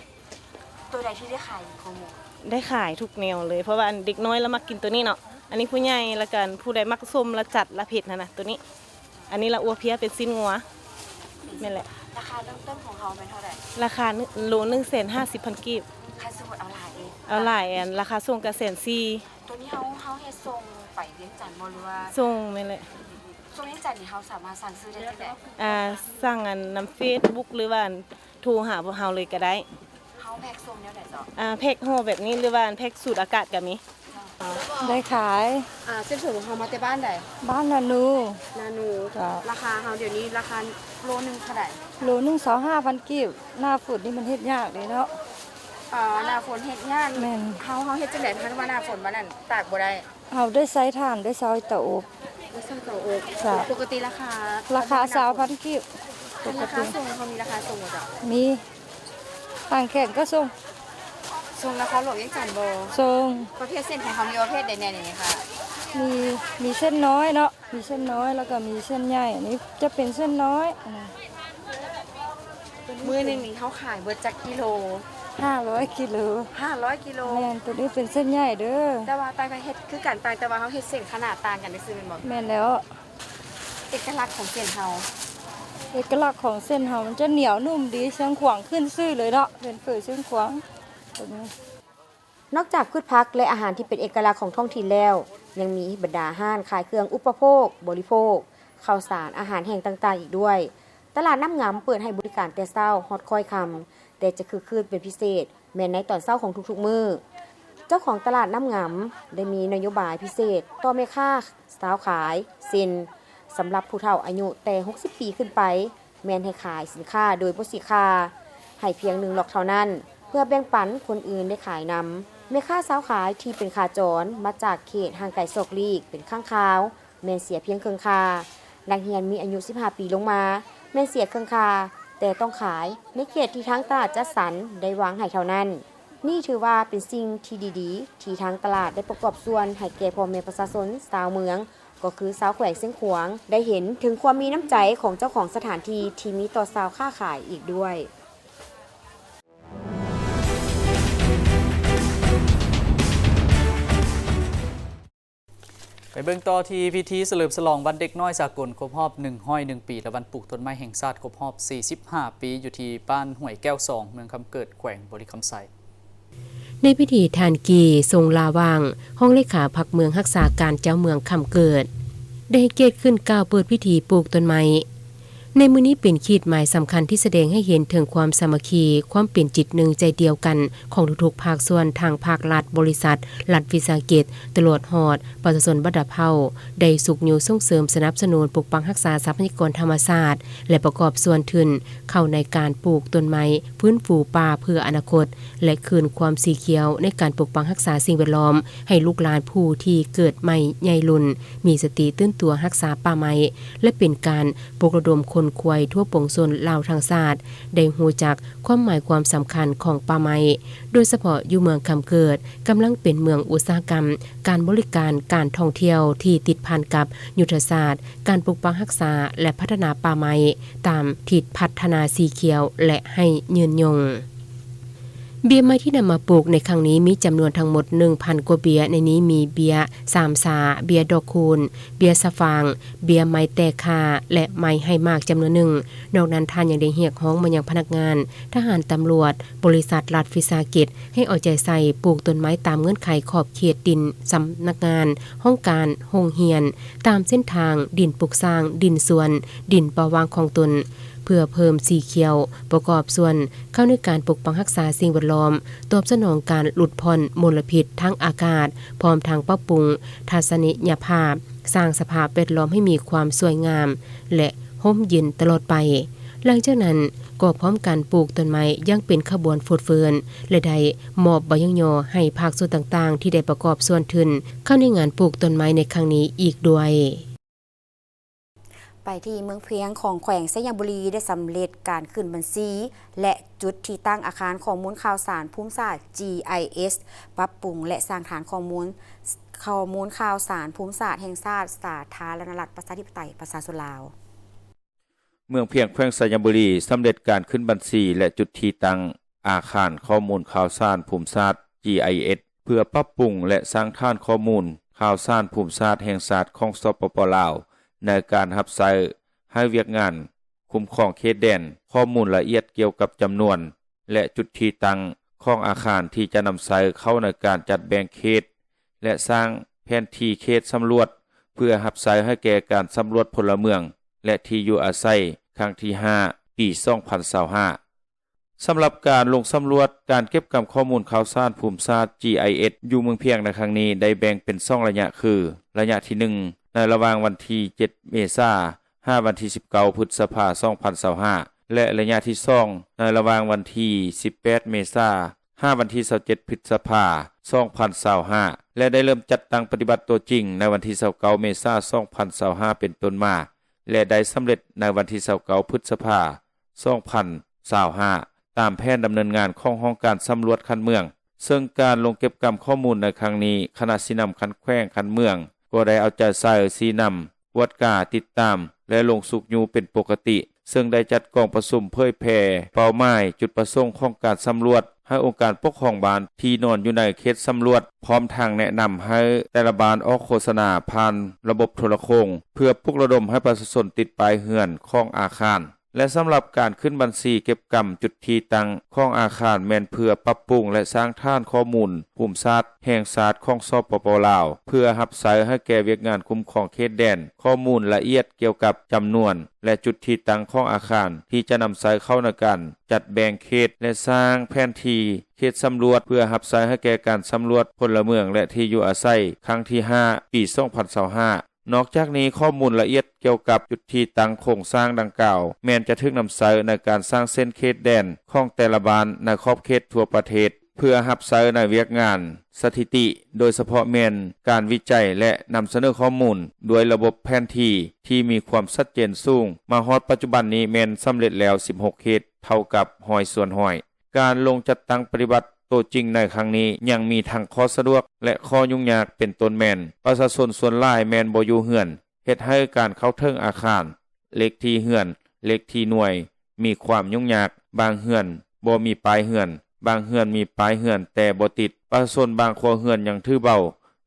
ໂຕໃດທີ່ໄດ້ຂາຍຢູ່ຄູ່ມື້? ໄດ້ຂາຍທຸກແນວເລີຍ ເພາະວ່າອັນເດັກນ້ອຍລະມັກກິນໂຕນີ້ເນາະ, ອັນນີ້ຜູ້ໃຫຍ່ ລະກະອັນຜູ້ໃດມັກສົ້ມ ລະຈັດ ລະເຜັດຫັ້ນນະ ໂຕນີ້. ອັນນີ້ລະອົ່ວເພຍເປັນຊີ້ນງົວ. ແມ່ນແຫຼະ. ລາຄາເລີ່ມຕົ້ນຂອງເຮົາແມ່ນເທົ່າໃດ? ລາຄາໂລໜຶ່ງແສນຫ້າສິບພັນກີບ. ຄັນສົມມຸດເອົາຫຼາຍເດ? ເອົາຫຼາຍ ອັນລາຄາສົ່ງກະແສນສີ່. ໂຕນີ້ເຮົາ ເຮົາເຮັດສົ່ງໄປວຽງຈັນບໍ່ ຫຼືວ່າ? ສົ່ງ ແມ່ນແຫຼະ. ສົ່ງວຽງຈັນນີ້ເຮົາສາມາດສັ່ງຊື້ໄດ້ຈັ່ງໃດ? ອ່າ ສັ່ງອັນນຳເຟສບຸກ ຫຼືວ່າອັນໂທຫາພວກເຮົາເລີຍກະໄດ້. ເຮົາແພັກສົ່ງແນວໃດເຈົ້າ? ອ່າ ແພັກຫໍ່ແບບນີ້ ຫຼືວ່າອັນແພັກສູດອາກາດກະມີ. ໄດ້ຂາຍ. ອ່າ ເສັ້ນເຝີຂອງເຮົາມາແຕ່ບ້ານໃດ? ບ້ານນານູ. ນານູ. ເຈົ້າ. ລາຄາເຮົາດຽວນີ້ລາຄາໂລໜຶ່ງເທົ່າໃດ? ໂລໜຶ່ງຊາວຫ້າພັນກີບ. ໜ້າຝົນນີ້ມັນເຮັດຍາກເດ້ເນາະ. ເອີ ໜ້າຝົນເຮັດຍາກ. ແມ່ນ. ເຮົາ ເຮົາເຮັດຈັ່ງໃດ ຄັນວ່າໜ້າຝົນມານັ້ນຕາກບໍ່ໄດ້? ເຮົາໄດ້ໃຊ້ຖ່ານ ໄດ້ໃຊ້ເຕົາອົບ. ໄດ້ໃຊ້ເຕົາອົບ. ເຈົ້າ. ປົກກະຕິລາຄາ ລາຄາຊາວພັນກີບ. ລາຄາສົ່ງ ເຮົາມີລາຄາສົ່ງບໍ່ເຈົ້າ? ມີ. ທາງແຂວງກະສົ່ງ. ສົ່ງນະຄອນຫຼວງວຽງຈັນບໍ່? ສົ່ງ. ປະເພດເສັ້ນຂອງເຮົາມີປະເພດໃດແດ່ນີ້ຄະ? ມີ ມີເສັ້ນນ້ອຍເນາະ, ມີເສັ້ນນ້ອຍ ແລ້ວກະມີເສັ້ນໃຫຍ່. ອັນນີ້ຈະເປັນເສັ້ນນ້ອຍ. ມື້ໜຶ່ງນີ້ເຮົາຂາຍເບິດຈັກກິໂລ? ຫ້າຮ້ອຍກິໂລ. ຫ້າຮ້ອຍກິໂລ. ແມ່ນ, ໂຕນີ້ເປັນເສັ້ນໃຫຍ່ເດີ. ແຕ່ວ່າຕ່າງເຮັດຄືກັນ, ຕ່າງແຕ່ວ່າເຮົາເຮັດເສັ້ນຂະໜາດຕ່າງກັນຊື່ໆ ແມ່ນບໍ່? ແມ່ນແລ້ວ. ເອກະລັກຂອງເສັ້ນເຮົາ? ເອກະລັກຂອງເສັ້ນເຮົາມັນຈະໜຽວນຸ້ມດີ, ຊຽງຂວາງຂຶ້ນຊື່ເລີຍເນາະ, ເປັນເຝີຊຽງຂວາງ. ນອກຈາກພືດຜັກ ແລະ ອາຫານທີ່ເປັນເອກະລັກຂອງທ້ອງຖິ່ນແລ້ວ, ຍັງມີບັນດາຮ້ານຂາຍເຄື່ອງອຸປະໂພກ, ບໍລິໂພກ, ເຂົ້າສານ, ອາຫານແຫ້ງຕ່າງໆອີກດ້ວຍ. ຕະຫຼາດນ້ຳງຳເປີດໃຫ້ບໍລິການແຕ່ເຊົ້າຮອດຄ້ອຍຄ່ຳ, ແຕ່ຈະຄຶກຄື້ນເປັນພິເສດ ແມ່ນໃນຕອນເຊົ້າຂອງທຸກໆມື້. ເຈົ້າຂອງຕະຫຼາດນ້ຳງຳໄດ້ມີນະໂຍບາຍພິເສດຕໍ່ແມ່ຄ້າຊາວຂາຍ ເຊັ່ນ ສຳລັບຜູ້ເຖົ້າອາຍຸແຕ່ຫົກສິບປີຂຶ້ນໄປ ແມ່ນໃຫ້ຂາຍສິນຄ້າໂດຍບໍ່ເສຍຄ່າ ໃຫ້ພຽງໜຶ່ງລັອດເທົ່ານັ້ນ ເພື່ອແບ່ງປັນຄົນອື່ນໄດ້ຂາຍນຳ. ແມ່ຄ້າຊາວຂາຍທີ່ເປັນຂາຈອນມາຈາກເຂດຫ່າງໄກສອກຫຼີກເປັນຄັ້ງຄາວ ແມ່ນເສຍພຽງເຄິ່ງຄ່າ. ນັກຮຽນມີອາຍຸສິບຫ້າປີລົງມາ ແມ່ນເສຍເຄິ່ງຄ່າ, ແຕ່ຕ້ອງຂາຍໃນເຂດທີ່ທາງຕະຫຼາດຈັດສັນໄດ້ວາງໃຫ້ເທົ່ານັ້ນ. ນີ້ຖືວ່າເປັນສິ່ງທີ່ດີໆ ທີ່ທາງຕະຫຼາດໄດ້ປະກອບສ່ວນໃຫ້ແກ່ພໍ່ແມ່ປະຊາຊົນຊາວເມືອງ, ກໍຄືຊາວແຂວງຊຽງຂວາງ ໄດ້ເຫັນເຖິງຄວາມມີນ້ຳໃຈຂອງເຈົ້າຂອງສະຖານທີ່ທີ່ມີຕໍ່ຊາວຄ້າຂາຍອີກດ້ວຍ. ໄປເບິ່ງຕໍ່ທີ່ພິທີສະເຫຼີມສະຫຼອງວັນເດັກນ້ອຍສາກົນຄົບຮອບໜຶ່ງຮ້ອຍໜຶ່ງປີ ແລະ ວັນປູກຕົ້ນໄມ້ແຫ່ງຊາດຄົບຮອບສີ່ສິບຫ້າປີ ຢູ່ທີ່ບ້ານຫ້ວຍແກ້ວສອງ ເມືອງຄຳເກີດ ແຂວງບໍລິຄຳໄຊ. ໃນພິທີ ທ່ານ ກີ ຊົງລາຫວ່າງ ຮອງເລຂາພັກເມືອງຮັກສາການເຈົ້າເມືອງຄຳເກີດ ໄດ້ໃຫ້ກຽດຂຶ້ນກ່າວເປີດພິທີປູກຕົ້ນໄມ້. ໃນມື້ນີ້ເປັນຂີດໝາຍສຳຄັນທີ່ສະແດງໃຫ້ເຫັນເຖິງຄວາມສາມັກຄີ, ຄວາມເປັນຈິດໜຶ່ງໃຈດຽວກັນຂອງທຸກໆພາກສ່ວນ, ທັງພາກລັດ, ບໍລິສັດ, ລັດວິສາຫະກິດ, ຕະຫຼອດຮອດປະຊາຊົນບັນດາເຜົ່າ ໄດ້ຊຸກຍູ້ສົ່ງເສີມສະໜັບສະໜູນປົກປັກຮັກສາຊັບພະຍາກອນທຳມະຊາດ ແລະ ປະກອບສ່ວນທຶນເຂົ້າໃນການປູກຕົ້ນໄມ້, ຟື້ນຟູປ່າເພື່ອອະນາຄົດ ແລະ ຄືນຄວາມສີຂຽວໃນການປົກປັກຮັກສາສິ່ງແວດລ້ອມໃຫ້ລູກຫຼານຜູ້ທີ່ເກີດໃໝ່ໃຫຍ່ລຸນ ມີສະຕິຕື່ນຕົວຮັກສາປ່າໄມ້ ແລະ ເປັນການປຸກລະດົມຄົນຂວາຍທົ່ວປວງຊົນລາວທັງຊາດ ໄດ້ຮູ້ຈັກຄວາມໝາຍຄວາມສຳຄັນຂອງປ່າໄມ້, ໂດຍສະເພາະຢູ່ເມືອງຄຳເກີດ ກຳລັງເປັນເມືອງອຸດສາຫະກຳ, ການບໍລິການ, ການທ່ອງທ່ຽວທີ່ຕິດພັນກັບຍຸດທະສາດການປົກປັກຮັກສາ ແລະ ພັດທະນາປ່າໄມ້ ຕາມທິດພັດທະນາສີຂຽວ ແລະ ໃຫ້ຍືນຍົງ. ເບ້ຍໄມ້ທີ່ນຳມາປູກໃນຄັ້ງນີ້ມີຈຳນວນທັງໝົດໜຶ່ງພັນກວ່າເບ້ຍ, ໃນນີ້ມີເບ້ຍສາມສາ, ເບ້ຍດອກຄູນ, ເບ້ຍສະຟາງ, ເບ້ຍໄມ້ແຕກຂ້າ ແລະ ໄມ້ໃຫ້ໝາກຈຳນວນໜຶ່ງ. ນອກນັ້ນທ່ານຍັງໄດ້ຮຽກຮ້ອງມາຍັງພະນັກງານ, ທະຫານ, ຕຳຫຼວດ, ບໍລິສັດ, ລັດວິສາຫະກິດ ໃຫ້ເອົາໃຈໃສ່ປູກຕົ້ນໄມ້ຕາມເງື່ອນໄຂຂອບເຂດດິນສຳນັກງານ, ຫ້ອງການ, ໂຮງຮຽນ, ຕາມເສັ້ນທາງ, ດິນປຸກສ້າງ, ດິນສວນ, ດິນເປົ່າວ່າງຂອງຕົນ ເພື່ອເພີ່ມສີຂຽວ, ປະກອບສ່ວນເຂົ້າໃນການປົກປັກຮັກສາສິ່ງແວດລ້ອມ, ຕອບສະໜອງການຫຼຸດຜ່ອນມົນລະພິດທາງອາກາດ, ພ້ອມທັງປັບປຸງທັດສະນີຍະພາບ, ສ້າງສະພາບແວດລ້ອມໃຫ້ມີຄວາມສວຍງາມ ແລະ ຮົ່ມເຢັນຕະຫຼອດໄປ. ຫຼັງຈາກນັ້ນກໍພ້ອມກັນປູກຕົ້ນໄມ້ຢ່າງເປັນຂະບວນຟົດເຟີນ ແລະ ໄດ້ມອບໃບຍ້ອງຍໍໃຫ້ພາກສ່ວນຕ່າງໆທີ່ໄດ້ປະກອບສ່ວນທຶນເຂົ້າໃນງານປູກຕົ້ນໄມ້ໃນຄັ້ງນີ້ອີກດ້ວຍ. ໄປທີ່ເມືອງພຽງຂອງແຂວງໄຊຍະບູລີ ໄດ້ສຳເລັດການຂຶ້ນບັນຊີ ແລະ ຈຸດທີ່ຕັ້ງອາຄານຂໍ້ມູນຂ່າວສານພູມສາດ ຈີໄອເອສ ປັບປຸງ ແລະ ສ້າງຖານຂໍ້ມູນ ຂໍ້ມູນຂ່າວສານພູມສາດແຫ່ງຊາດ ສາທາລະນະລັດ ປະຊາທິປະໄຕ ປະຊາຊົນລາວ. ເມືອງພຽງ ແຂວງໄຊຍະບູລີ ສຳເລັດການຂຶ້ນບັນຊີ ແລະ ຈຸດທີ່ຕັ້ງອາຄານຂໍ້ມູນຂ່າວສານພູມສາດ ຈີໄອເອສ ເພື່ອປັບປຸງ ແລະ ສ້າງຖານຂໍ້ມູນຂ່າວສານພູມສາດແຫ່ງຊາດຂອງ ສປປ ລາວ ໃນການຮັບໃຊ້ໃຫ້ວຽກງານຄຸ້ມຄອງເຂດແດນ. ຂໍ້ມູນລະອຽດກ່ຽວກັບຈຳນວນ ແລະ ຈຸດທີ່ຕັ້ງຂອງອາຄານທີ່ຈະນຳໃຊ້ເຂົ້າໃນການຈັດແບ່ງເຂດ ແລະ ສ້າງແຜນທີ່ເຂດສຳຫຼວດ ເພື່ອຮັບໃຊ້ໃຫ້ແກ່ການສຳຫຼວດພົນລະເມືອງ ແລະ ທີ່ຢູ່ອາໄສ ຄັ້ງທີຫ້າ ປີສອງພັນຊາວຫ້າ. ສຳລັບການລົງສຳຫຼວດການເກັບກຳຂໍ້ມູນຂ່າວສານພູມສາດ ຈີໄອເອສ ຢູ່ເມືອງພຽງໃນຄັ້ງນີ້ ໄດ້ແບ່ງເປັນສອງໄລຍະ ຄື ໄລຍະທີໜຶ່ງ ໃນລະຫວ່າງວັນທີເຈັດ ເມສາ ຫາວັນທີສິບເກົ້າ ພຶດສະພາ ສອງພັນຊາວຫ້າ ແລະ ໄລຍະທີສອງ ໃນລະຫວ່າງວັນທີສິບແປດ ເມສາ ຫາວັນທີຊາວເຈັດ ພຶດສະພາ ສອງພັນຊາວຫ້າ ແລະ ໄດ້ເລີ່ມຈັດຕັ້ງປະຕິບັດຕົວຈິງໃນວັນທີຊາວເກົ້າ ເມສາ ສອງພັນຊາວຫ້າ ເປັນຕົ້ນມາ ແລະ ໄດ້ສຳເລັດໃນວັນທີຊາວເກົ້າ ພຶດສະພາ ສອງພັນຊາວຫ້າ ຕາມແຜນດຳເນີນງານຂອງຫ້ອງການສຳຫຼວດຂັ້ນເມືອງ. ເຊິ່ງການລົງເກັບກຳຂໍ້ມູນໃນຄັ້ງນີ້ ຄະນະຊີ້ນຳຂັ້ນແຂວງຂັ້ນເມືອງ ກໍໄດ້ເອົາໃຈໃສ່ຊີ້ນຳ, ກວດກາ, ຕິດຕາມ ແລະ ລົງຊຸກຍູ້ເປັນປົກກະຕິ, ເຊິ່ງໄດ້ຈັດກອງປະຊຸມເຜີຍແຜ່ເປົ້າໝາຍ, ຈຸດປະສົງຂອງການສຳຫຼວດ ໃຫ້ອົງການປົກຄອງບ້ານທີ່ນອນຢູ່ໃນເຂດສຳຫຼວດ, ພ້ອມທັງແນະນຳໃຫ້ແຕ່ລະບ້ານອອກໂຄສະນາຜ່ານລະບົບໂທລະໂຄ່ງ ເພື່ອປຸກລະດົມໃຫ້ປະຊາຊົນຕິດປ້າຍເຮືອນຂອງອາຄານ. ແລະ ສຳລັບການຂຶ້ນບັນຊີເກັບກຳຈຸດທີ່ຕັ້ງຂອງອາຄານ ແມ່ນເພື່ອປັບປຸງ ແລະ ສ້າງຖານຂໍ້ມູນພູມສາດແຫ່ງຊາດຂອງ ສປປ ລາວ ເພື່ອຮັບໃຊ້ໃຫ້ແກ່ວຽກງານຄຸ້ມຄອງເຂດແດນ. ຂໍ້ມູນລະອຽດກ່ຽວກັບຈຳນວນ ແລະ ຈຸດທີ່ຕັ້ງຂອງອາຄານທີ່ຈະນຳໃຊ້ເຂົ້າໃນການຈັດແບ່ງເຂດ ແລະ ສ້າງແຜນທີ່ເຂດສຳຫຼວດ ເພື່ອຮັບໃຊ້ໃຫ້ແກ່ການສຳຫຼວດພົນລະເມືອງ ແລະ ທີ່ຢູ່ອາໄສ ຄັ້ງທີຫ້າ ປີສອງພັນຊາວຫ້າ. ນອກຈາກນີ້, ຂໍ້ມູນລະອຽດກ່ຽວກັບຈຸດທີ່ຕັ້ງໂຄງສ້າງດັ່ງກ່າວ ແມ່ນຈະຖືກນຳໃຊ້ໃນການສ້າງເສັ້ນເຂດແດນຂອງແຕ່ລະບ້ານໃນຂອບເຂດທົ່ວປະເທດ ເພື່ອຮັບໃຊ້ໃນວຽກງານສະຖິຕິ, ໂດຍສະເພາະແມ່ນການວິໄຈ ແລະ ນຳສະເໜີຂໍ້ມູນດ້ວຍລະບົບແຜນທີ່ທີ່ມີຄວາມຊັດເຈນສູງ. ມາຮອດປັດຈຸບັນນີ້ແມ່ນສຳເລັດແລ້ວສິບຫົກເຂດ, ເທົ່າກັບຮ້ອຍສ່ວນຮ້ອຍ. ການລົງຈັດຕັ້ງປະຕິບັດໂຕຈິງໃນຄັ້ງນີ້ ຍັງມີທັງຂໍ້ສະດວກ ແລະ ຂໍ້ຫຍຸ້ງຍາກ ເປັນຕົ້ນແມ່ນ ປະຊາຊົນສ່ວນຫຼາຍແມ່ນບໍ່ຢູ່ເຮືອນ, ເຮັດໃຫ້ການເຂົ້າເຖິງອາຄານ, ເລກທີ່ເຮືອນ, ເລກທີ່ໜ່ວຍ ມີຄວາມຫຍຸ້ງຍາກ, ບາງເຮືອນບໍ່ມີປ້າຍເຮືອນ, ບາງເຮືອນມີປ້າຍເຮືອນແຕ່ບໍ່ຕິດ, ປະຊາຊົນບາງຄົວເຮືອນຍັງຖືເບົາ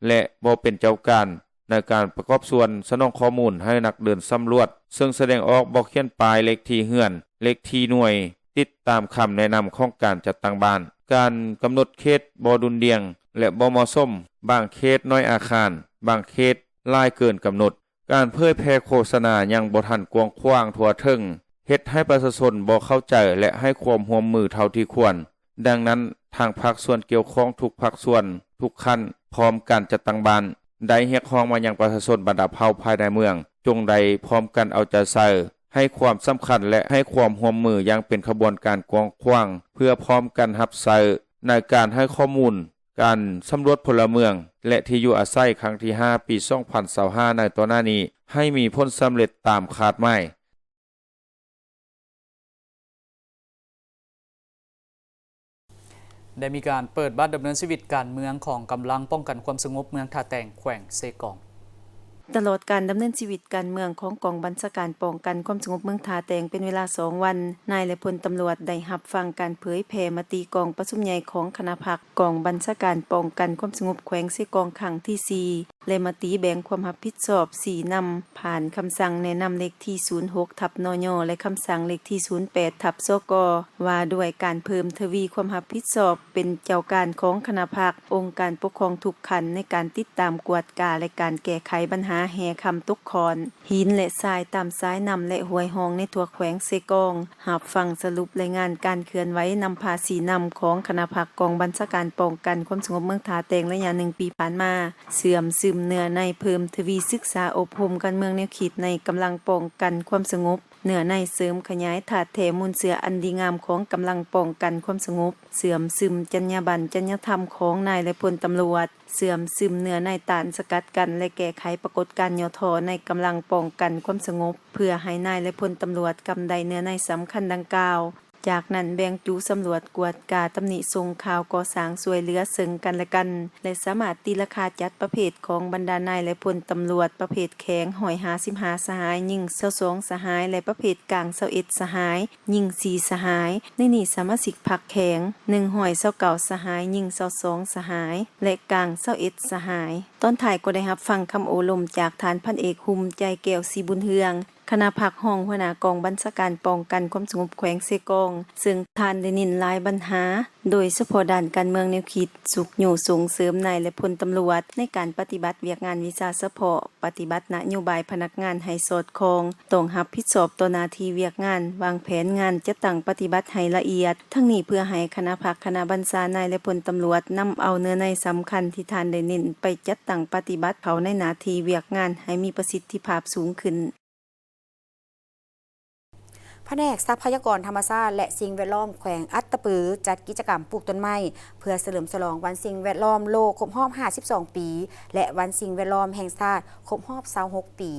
ແລະ ບໍ່ເປັນເຈົ້າການໃນການປະກອບສ່ວນສະໜອງຂໍ້ມູນໃຫ້ນັກເດີນສຳຫຼວດ, ເຊິ່ງສະແດງອອກບໍ່ຂຽນປ້າຍເລກທີ່ເຮືອນ, ເລກທີ່ໜ່ວຍ ຕິດຕາມຄຳແນະນຳຂອງການຈັດຕັ້ງບ້ານ. ການກຳນົດເຂດບໍ່ດຸ່ນດ່ຽງ ແລະ ບໍ່ເໝາະສົມ, ບາງເຂດໜ້ອຍອາຄານ, ບາງເຂດຫຼາຍເກີນກຳນົດ, ການເຜີຍແຜ່ໂຄສະນາຍັງບໍ່ທັນກວ້າງຂວາງທົ່ວເຖິງ, ເຮັດໃຫ້ປະຊາຊົນບໍ່ເຂົ້າໃຈ ແລະ ໃຫ້ຄວາມຮ່ວມມືເທົ່າທີ່ຄວນ. ດັ່ງນັ້ນ, ທາງພາກສ່ວນກ່ຽວຂ້ອງທຸກພາກສ່ວນ, ທຸກຂັ້ນ, ພ້ອມກັນຈັດຕັ້ງບ້ານ, ໄດ້ຮຽກຮ້ອງມາຍັງປະຊາຊົນບັນດາເຜົ່າພາຍໃນເມືອງ, ຈົ່ງໄດ້ພ້ອມກັນເອົາໃຈໃສ່, ໃຫ້ຄວາມສຳຄັນ ແລະ ໃຫ້ຄວາມຮ່ວມມືຢ່າງເປັນຂະບວນການກວ້າງຂວາງ, ເພື່ອພ້ອມກັນຮັບໃຊ້ໃນການໃຫ້ຂໍ້ມູນ, ການສຳຫຼວດພົນລະເມືອງ ແລະ ທີ່ຢູ່ອາໄສຄັ້ງທີຫ້າ ປີສອງພັນຊາວຫ້າ ໃນຕໍ່ໜ້ານີ້ ໃຫ້ມີຜົນສຳເລັດຕາມຄາດໝາຍ. ໄດ້ມີການເປີດບັດດຳເນີນຊີວິດການເມືອງຂອງກຳລັງປ້ອງກັນຄວາມສະຫງົບເມືອງທ່າແຕງ ແຂວງເຊກອງ. ຕະຫຼອດການດຳເນີນຊີວິດການເມືອງຂອງກອງບັນຊາການປ້ອງກັນຄວາມສະຫງົບເມືອງທ່າແຕງເປັນເວລາສອງວັນ, ນາຍ ແລະ ພົນຕຳຫຼວດໄດ້ຮັບຟັງການເຜີຍແຜ່ມະຕິກອງປະຊຸມໃຫຍ່ຂອງຄະນະພັກກອງບັນຊາການປ້ອງກັນຄວາມສະຫງົບແຂວງເຊກອງຄັ້ງທີສີ່ ແລະ ມະຕິແບ່ງຄວາມຮັບຜິດຊອບຊີ້ນຳ ຜ່ານຄຳສັ່ງແນະນຳເລກທີສູນຫົກ ທັບ ນຍ ແລະ ຄຳສັ່ງເລກທີສູນແປດ ທັບ ສກ ວ່າດ້ວຍການເພີ່ມທະວີຄວາມຮັບຜິດຊອບເປັນເຈົ້າການຂອງຄະນະພັກ, ອົງການປົກຄອງທຸກຂັ້ນໃນການຕິດຕາມ, ກວດກາ ແລະ ການແກ້ໄຂບັນຫາແຮ່ຄຳຕົກຂ້ອນ ຫີນ ແລະ ຊາຍຕາມສາຍນ້ຳ ແລະ ຫ້ວຍຮ່ອງໃນທົ່ວແຂວງເຊກອງ, ຮັບຟັງສະຫຼຸບລາຍງານການເຄື່ອນໄຫວນຳພາຊີ້ນຳຂອງຄະນະພັກກອງບັນຊາການປ້ອງກັນຄວາມສະຫງົບເມືອງທ່າແຕງໄລຍະໜຶ່ງປີຜ່ານມາ, ເຊື່ອມຊຶມເນື້ອໃນ, ເພີ່ມທະວີສຶກສາອົບຮົມການເມືອງແນວຄິດໃນກຳລັງປ້ອງກັນຄວາມສະຫງົບ, ເນື້ອໃນເສີມຂະຫຍາຍທາດແທ້ມູນເຊື້ອອັນດີງາມຂອງກຳລັງປ້ອງກັນຄວາມສະຫງົບ, ເຊື່ອມຊຶມຈັນຍາບັນ, ຈັນຍາທຳຂອງນາຍ ແລະ ພົນຕຳຫຼວດ, ເຊື່ອມຊຶມເນື້ອໃນຕ້ານສະກັດກັ້ນ ແລະ ແກ້ໄຂປາກົດການຫຍໍ້ທໍ້ໃນກຳລັງປ້ອງກັນຄວາມສະຫງົບ, ເພື່ອໃຫ້ນາຍ ແລະ ພົນຕຳຫຼວດກຳໄດ້ເນື້ອໃນສຳຄັນດັ່ງກ່າວ. ຈາກນັ້ນແບ່ງຈຸສຳຫຼວດ, ກວດກາ, ຕຳໜິ, ສົ່ງຂ່າວ, ກໍ່ສ້າງ, ຊ່ວຍເຫຼືອເຊິ່ງກັນ ແລະ ກັນ ແລະ ສາມາດຕີລາຄາຈັດປະເພດຂອງບັນດານາຍ ແລະ ພົນຕຳຫຼວດປະເພດແຂງ ຮ້ອຍຫ້າສິບຫ້າສະຫາຍ, ຍິງຊາວສອງສະຫາຍ ແລະ ປະເພດກາງ ຊາວເອັດສະຫາຍ, ຍິງສີ່ສະຫາຍ. ໃນນີ້ສະມາຊິກພັກແຂງ ໜຶ່ງຮ້ອຍຊາວເກົ້າສະຫາຍ, ຍິງຊາວສອງສະຫາຍ ແລະ ກາງຊາວເອັດສະຫາຍ. ຕອນທ້າຍກໍໄດ້ຮັບຟັງຄຳໂອ້ລົມຈາກທ່ານພັນເອກ ຫຸ້ມໃຈແກ້ວ ສີບຸນເຮືອງ, ຄະນະພັກຮອງຫົວໜ້າກອງບັນຊາການປ້ອງກັນຄວາມສະຫງົບແຂວງເຊກອງ, ເຊິ່ງທ່ານໄດ້ເນັ້ນຫຼາຍບັນຫາ, ໂດຍສະເພາະດ້ານການເມືອງແນວຄິດ, ຊຸກຍູ້ສົ່ງເສີມນາຍ ແລະ ພົນຕຳຫຼວດໃນການປະຕິບັດວຽກງານວິຊາສະເພາະ, ປະຕິບັດນະໂຍບາຍພະນັກງານໃຫ້ສອດຄ່ອງ, ຕ້ອງຮັບຜິດຊອບຕໍ່ໜ້າທີ່ວຽກງານ, ວາງແຜນງານ, ຈັດຕັ້ງປະຕິບັດໃຫ້ລະອຽດ. ທັງນີ້ເພື່ອໃຫ້ຄະນະພັກ, ຄະນະບັນຊາ, ນາຍ ແລະ ພົນຕຳຫຼວດນຳເອົາເນື້ອໃນສຳຄັນທີ່ທ່ານໄດ້ເນັ້ນໄປຈັດຕັ້ງປະຕິບັດເຂົ້າໃນໜ້າທີ່ວຽກງານໃຫ້ມີປະສິດທິພາບສູງຂຶ້ນ. ພະແນກຊັບພະຍາກອນທຳມະຊາດ ແລະ ສິ່ງແວດລ້ອມແຂວງອັດຕະປື ຈັດກິດຈະກຳປູກຕົ້ນໄມ້ ເພື່ອສະເຫຼີມສະຫຼອງວັນສິ່ງແວດລ້ອມໂລກຄົບຮອບຫ້າສິບສອງປີ ແລະ ວັນສິ່ງແວດລ້ອມແຫ່ງຊາດຄົບຮອບຊາວຫົກປີ.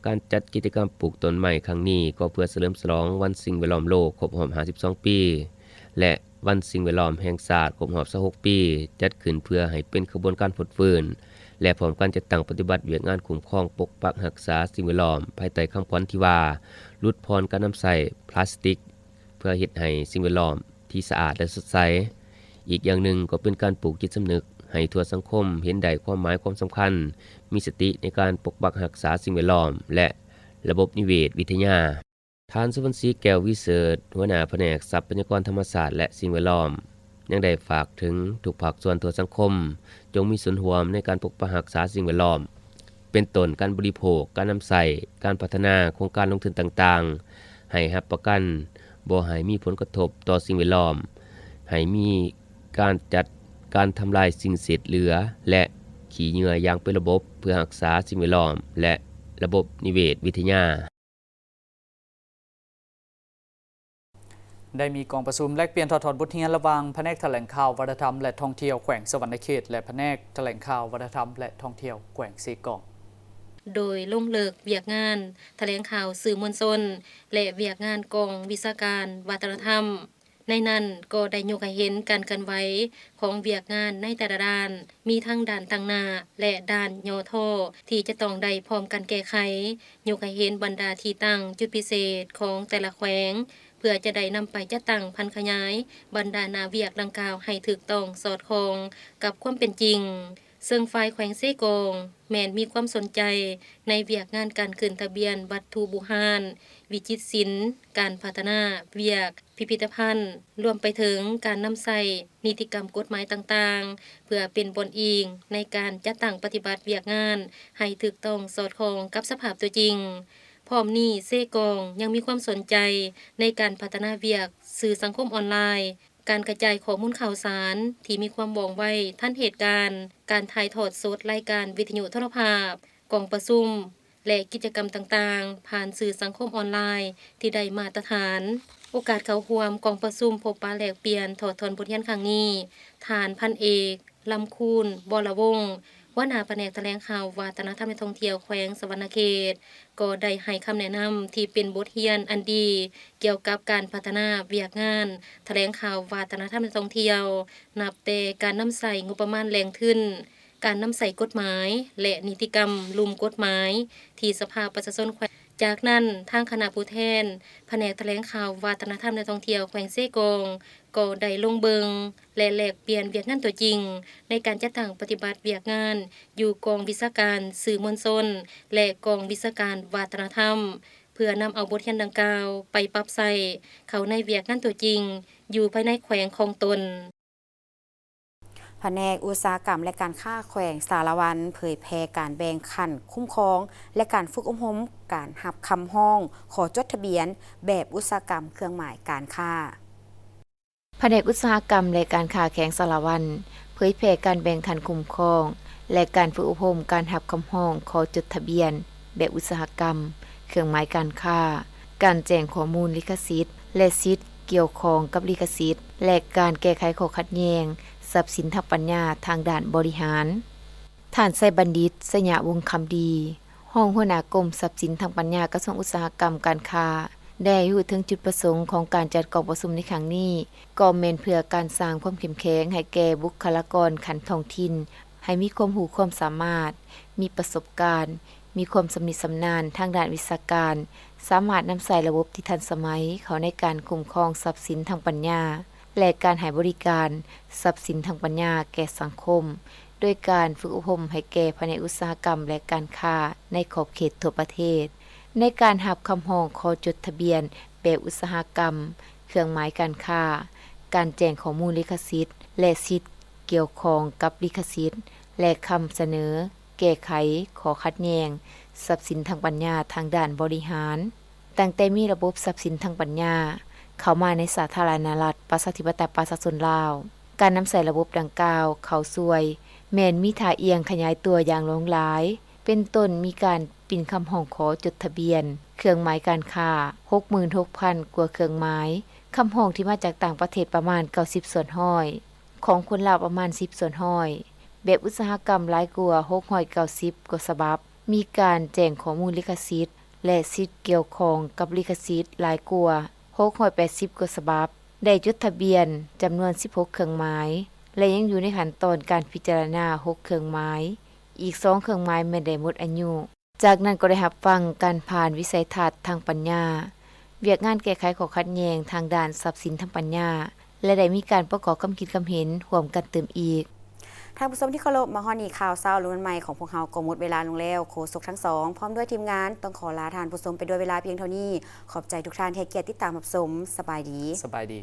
ການຈັດກິດຈະກຳປູກຕົ້ນໄມ້ຄັ້ງນີ້ ກໍເພື່ອສະເຫຼີມສະຫຼອງວັນສິ່ງແວດລ້ອມໂລກຄົບຮອບຫ້າສິບສອງປີ ແລະ ວັນສິ່ງແວດລ້ອມແຫ່ງຊາດຄົບຮອບຊາວຫົກປີ ຈັດຂຶ້ນເພື່ອໃຫ້ເປັນຂະບວນການຟົດຟື້ນ ແລະ ພ້ອມກັນຈັດຕັ້ງປະຕິບັດວຽກງານຄຸ້ມຄອງປົກປັກຮັກສາສິ່ງແວດລ້ອມ ພາຍໃຕ້ຄຳຂວັນທີ່ວ່າ ຫຼຸດຜ່ອນການນຳໃຊ້ພລາສຕິກ ເພື່ອເຮັດໃຫ້ສິ່ງແວດລ້ອມທີ່ສະອາດ ແລະ ສົດໃສ. ອີກຢ່າງໜຶ່ງກໍເປັນການປູກຈິດສຳນຶກໃຫ້ທົ່ວສັງຄົມເຫັນໄດ້ຄວາມໝາຍຄວາມສຳຄັນ, ມີສະຕິໃນການປົກປັກຮັກສາສິ່ງແວດລ້ອມ ແລະ ລະບົບນິເວດວິທະຍາ. ທ່ານ ສຸວັນສີ ແກ້ວວິເສີດ ຫົວໜ້າພະແນກຊັບພະຍາກອນທຳມະຊາດ ແລະ ສິ່ງແວດລ້ອມ ຍັງໄດ້ຝາກເຖິງທຸກພາກສ່ວນທົ່ວສັງຄົມ ຈົ່ງມີສ່ວນຮ່ວມໃນການປົກປັກຮັກສາສິ່ງແວດລ້ອມ ເປັນຕົ້ນການບໍລິໂພກ, ການນຳໃຊ້, ການພັດທະນາ, ໂຄງການລົງທຶນຕ່າງໆ ໃຫ້ຮັບປະກັນບໍ່ໃຫ້ມີຜົນກະທົບຕໍ່ສິ່ງແວດລ້ອມ, ໃຫ້ມີການຈັດການທຳລາຍສິ່ງເສດເຫຼືອ ແລະ ຂີ້ເຫຍື້ອຢ່າງເປັນລະບົບ ເພື່ອຮັກສາສິ່ງແວດລ້ອມ ແລະ ລະບົບນິເວດວິທະຍາ. ໄດ້ມີກອງປະຊຸມແລກປ່ຽນຖອດຖອນບົດຮຽນລະຫວ່າງພະແນກຖະແຫຼງຂ່າວ ວັດທະນະທຳ ແລະ ທ່ອງທ່ຽວແຂວງສະຫວັນນະເຂດ ແລະ ພະແນກຖະແຫຼງຂ່າວ ວັດທະນະທຳ ແລະ ທ່ອງທ່ຽວແຂວງເຊກອງ. ໂດຍລົງເລິກວຽກງານຖະແຫຼງຂ່າວສື່ມວນຊົນ ແລະ ວຽກງານກອງວິຊາການວັດທະນະທຳ. ໃນນັ້ນກໍໄດ້ຍົກໃຫ້ເຫັນການເຄື່ອນໄຫວຂອງວຽກງານໃນແຕ່ລະດ້ານ, ມີທັງດ້ານຕັ້ງໜ້າ ແລະ ດ້ານຫຍໍ້ທໍ້ ທີ່ຈະຕ້ອງໄດ້ພ້ອມກັນແກ້ໄຂ, ຍົກໃຫ້ເຫັນບັນດາທີ່ຕັ້ງຈຸດພິເສດຂອງແຕ່ລະແຂວງ ເພື່ອຈະໄດ້ນຳໄປຈັດຕັ້ງຜັນຂະຫຍາຍບັນດາໜ້າວຽກດັ່ງກ່າວໃຫ້ຖືກຕ້ອງສອດຄ່ອງກັບຄວາມເປັນຈິງ. ເຊິ່ງຝ່າຍແຂວງເຊກອງແມ່ນມີຄວາມສົນໃຈໃນວຽກງານການຂຶ້ນທະບຽນວັດຖຸບູຮານ, ວິຈິດສິນ, ການພັດທະນາວຽກ ພິພິທະພັນ, ລວມໄປເຖິງການນຳໃຊ້ນິຕິກຳກົດໝາຍຕ່າງໆ ເພື່ອເປັນບ່ອນອີງໃນການຈັດຕັ້ງປະຕິບັດວຽກງານໃຫ້ຖືກຕ້ອງສອດຄ່ອງກັບສະພາບຕົວຈິງ. ພ້ອມນີ້, ເຊກອງຍັງມີຄວາມສົນໃຈໃນການພັດທະນາວຽກສື່ສັງຄົມອອນລາຍ, ການກະຈາຍຂໍ້ມູນຂ່າວສານທີ່ມີຄວາມວ່ອງໄວທັນເຫດການ, ການຖ່າຍທອດສົດລາຍການວິທະຍຸໂທລະພາບ, ກອງປະຊຸມ ແລະ ກິດຈະກຳຕ່າງໆ ຜ່ານສື່ສັງຄົມອອນລາຍທີ່ໄດ້ມາດຕະຖານ. ໂອກາດເຂົ້າຮ່ວມກອງປະຊຸມພົບປະແລກປ່ຽນຖອດຖອນບົດຮຽນຄັ້ງນີ້, ທ່ານພັນເອກ ລຳຄູນ ວໍລະວົງ ຫົວໜ້າພະແນກຖະແຫຼງຂ່າວ ວັດທະນະທຳ ແລະ ທ່ອງທ່ຽວແຂວງສະຫວັນນະເຂດ ກໍໄດ້ໃຫ້ຄຳແນະນຳທີ່ເປັນບົດຮຽນອັນດີ ກ່ຽວກັບການພັດທະນາວຽກງານຖະແຫຼງຂ່າວ ວັດທະນະທຳ ແລະ ທ່ອງທ່ຽວ ນັບແຕ່ການນຳໃຊ້ງົບປະມານແຫຼ່ງທຶນ, ການນຳໃຊ້ກົດໝາຍ ແລະ ນິຕິກຳລຸ່ມກົດໝາຍທີ່ສະພາປະຊາຊົນແຂວງ. ຈາກນັ້ນ, ທາງຄະນະຜູ້ແທນພະແນກຖະແຫຼງຂ່າວ ວັດທະນະທຳ ແລະ ທ່ອງທ່ຽວແຂວງເຊກອງ ກໍໄດ້ລົງເບິ່ງ ແລະ ແລກປ່ຽນວຽກງານຕົວຈິງໃນການຈັດຕັ້ງປະຕິບັດວຽກງານຢູ່ກອງວິຊາການສື່ມວນຊົນ ແລະ ກອງວິຊາການວັດທະນະທຳ ເພື່ອນຳເອົາບົດຮຽນດັ່ງກ່າວໄປປັບໃຊ້ເຂົ້າໃນວຽກງານຕົວຈິງຢູ່ພາຍໃນແຂວງຂອງຕົນ. ພະແນກອຸດສາຫະກຳ ແລະ ການຄ້າແຂວງສາລະວັນ ເຜີຍແຜ່ການແບ່ງຂັ້ນຄຸ້ມຄອງ ແລະ ການຝຶກອົບຮົມການຮັບຄຳຮ້ອງຂໍຈົດທະບຽນແບບອຸດສາຫະກຳເຄື່ອງໝາຍການຄ້າ. ພະແນກອຸດສາຫະກຳ ແລະ ການຄ້າແຂວງສາລະວັນ ເຜີຍແຜ່ການແບ່ງຂັ້ນຄຸ້ມຄອງ ແລະ ການຝຶກອົບຮົມການຮັບຄຳຮ້ອງຂໍຈົດທະບຽນແບບອຸດສາຫະກຳເຄື່ອງໝາຍການຄ້າ, ການແຈ້ງຂໍ້ມູນລິຂະສິດ ແລະ ສິດກ່ຽວຂ້ອງກັບລິຂະສິດ ແລະ ການແກ້ໄຂຂໍ້ຂັດແຍ່ງຊັບສິນທາງປັນຍາທາງດ້ານບໍລິຫານ. ທ່ານ ໄຊບັນດິດ ໄຊຍະວົງຄຳດີ ຮອງຫົວໜ້າກົມຊັບສິນທາງປັນຍາ ກະຊວງອຸດສາຫະກຳການຄ້າ ໄດ້ໃຫ້ຮູ້ເຖິງຈຸດປະສົງຂອງການຈັດກອງປະຊຸມໃນຄັ້ງນີ້ ກໍແມ່ນເພື່ອການສ້າງຄວາມເຂັ້ມແຂງໃຫ້ແກ່ບຸກຄະລາກອນຂັ້ນທ້ອງຖິ່ນ ໃຫ້ມີຄວາມຮູ້ຄວາມສາມາດ, ມີປະສົບການ, ມີຄວາມຊຳນິຊຳນານທາງດ້ານວິຊາການ, ສາມາດນຳໃຊ້ລະບົບທີ່ທັນສະໄໝເຂົ້າໃນການຄຸ້ມຄອງຊັບສິນທາງປັນຍາ ແລະ ການໃຫ້ບໍລິການຊັບສິນທາງປັນຍາແກ່ສັງຄົມ, ໂດຍການຝຶກອົບຮົມໃຫ້ແກ່ພະແນກອຸດສາຫະກຳ ແລະ ການຄ້າໃນຂອບເຂດທົ່ວປະເທດ ໃນການຮັບຄຳຮ້ອງຂໍຈົດທະບຽນແບບອຸດສາຫະກຳເຄື່ອງໝາຍການຄ້າ, ການແຈ້ງຂໍ້ມູນລິຂະສິດ ແລະ ສິດກ່ຽວຂ້ອງກັບລິຂະສິດ ແລະ ຄຳສະເໜີແກ້ໄຂຂໍ້ຂັດແຍ່ງຊັບສິນທາງປັນຍາທາງດ້ານບໍລິຫານ. ຕັ້ງແຕ່ມີລະບົບຊັບສິນທາງປັນຍາເຂົ້າມາໃນສາທາລະນະລັດ ປະຊາທິປະໄຕ ປະຊາຊົນລາວ, ການນຳໃຊ້ລະບົບດັ່ງກ່າວເຂົ້າຊ່ວຍ ແມ່ນມີທ່າອ່ຽງຂະຫຍາຍຕົວຢ່າງຫຼວງຫຼາຍ, ເປັນຕົ້ນ ມີການປິ່ນຄຳຮ້ອງຂໍຈົດທະບຽນເຄື່ອງໝາຍການຄ້າ ຫົກໝື່ນຫົກພັນກວ່າເຄື່ອງໝາຍ, ຄຳຮ້ອງທີ່ມາຈາກຕ່າງປະເທດປະມານເກົ້າສິບສ່ວນຮ້ອຍ, ຂອງຄົນລາວປະມານສິບສ່ວນຮ້ອຍ, ແບບອຸດສາຫະກຳຫຼາຍກວ່າຫົກຮ້ອຍເກົ້າສິບກວ່າສະບັບ, ມີການແຈ້ງຂໍ້ມູນລິຂະສິດ ແລະ ສິດກ່ຽວຂ້ອງກັບລິຂະສິດຫຼາຍກວ່າຫົກຮ້ອຍແປດສິບກວ່າສະບັບ, ໄດ້ຈົດທະບຽນຈຳນວນສິບຫົກເຄື່ອງໝາຍ ແລະ ຍັງຢູ່ໃນຂັ້ນຕອນການພິຈາລະນາຫົກເຄື່ອງໝາຍ, ອີກສອງເຄື່ອງໝາຍແມ່ນໄດ້ໝົດອາຍຸ. ຈາກນັ້ນກໍໄດ້ຮັບຟັງການຜ່ານວິໄສທັດທາງປັນຍາ, ວຽກງານແກ້ໄຂຂໍ້ຂັດແຍ່ງທາງດ້ານຊັບສິນທາງປັນຍາ ແລະ ໄດ້ມີການປະກອບຄຳຄິດຄຳເຫັນຮ່ວມກັນຕື່ມອີກ. ທ່ານຜູ້ຊົມທີ່ເຄົາລົບ, ມາຮອດນີ້ຂ່າວເຊົ້າລຸ້ນວັນໃໝ່ຂອງພວກເຮົາກໍໝົດເວລາລົງແລ້ວ. ໂຄສົກທັງສອງ ພ້ອມດ້ວຍທີມງານ ຕ້ອງຂໍລາທ່ານຜູ້ຊົມໄປດ້ວຍເວລາພຽງເທົ່ານີ້. ຂອບໃຈທຸກທ່ານທີ່ໃຫ້ກຽດຕິດຕາມຮັບຊົມ. ສະບາຍດີ. ສະບາຍດີ.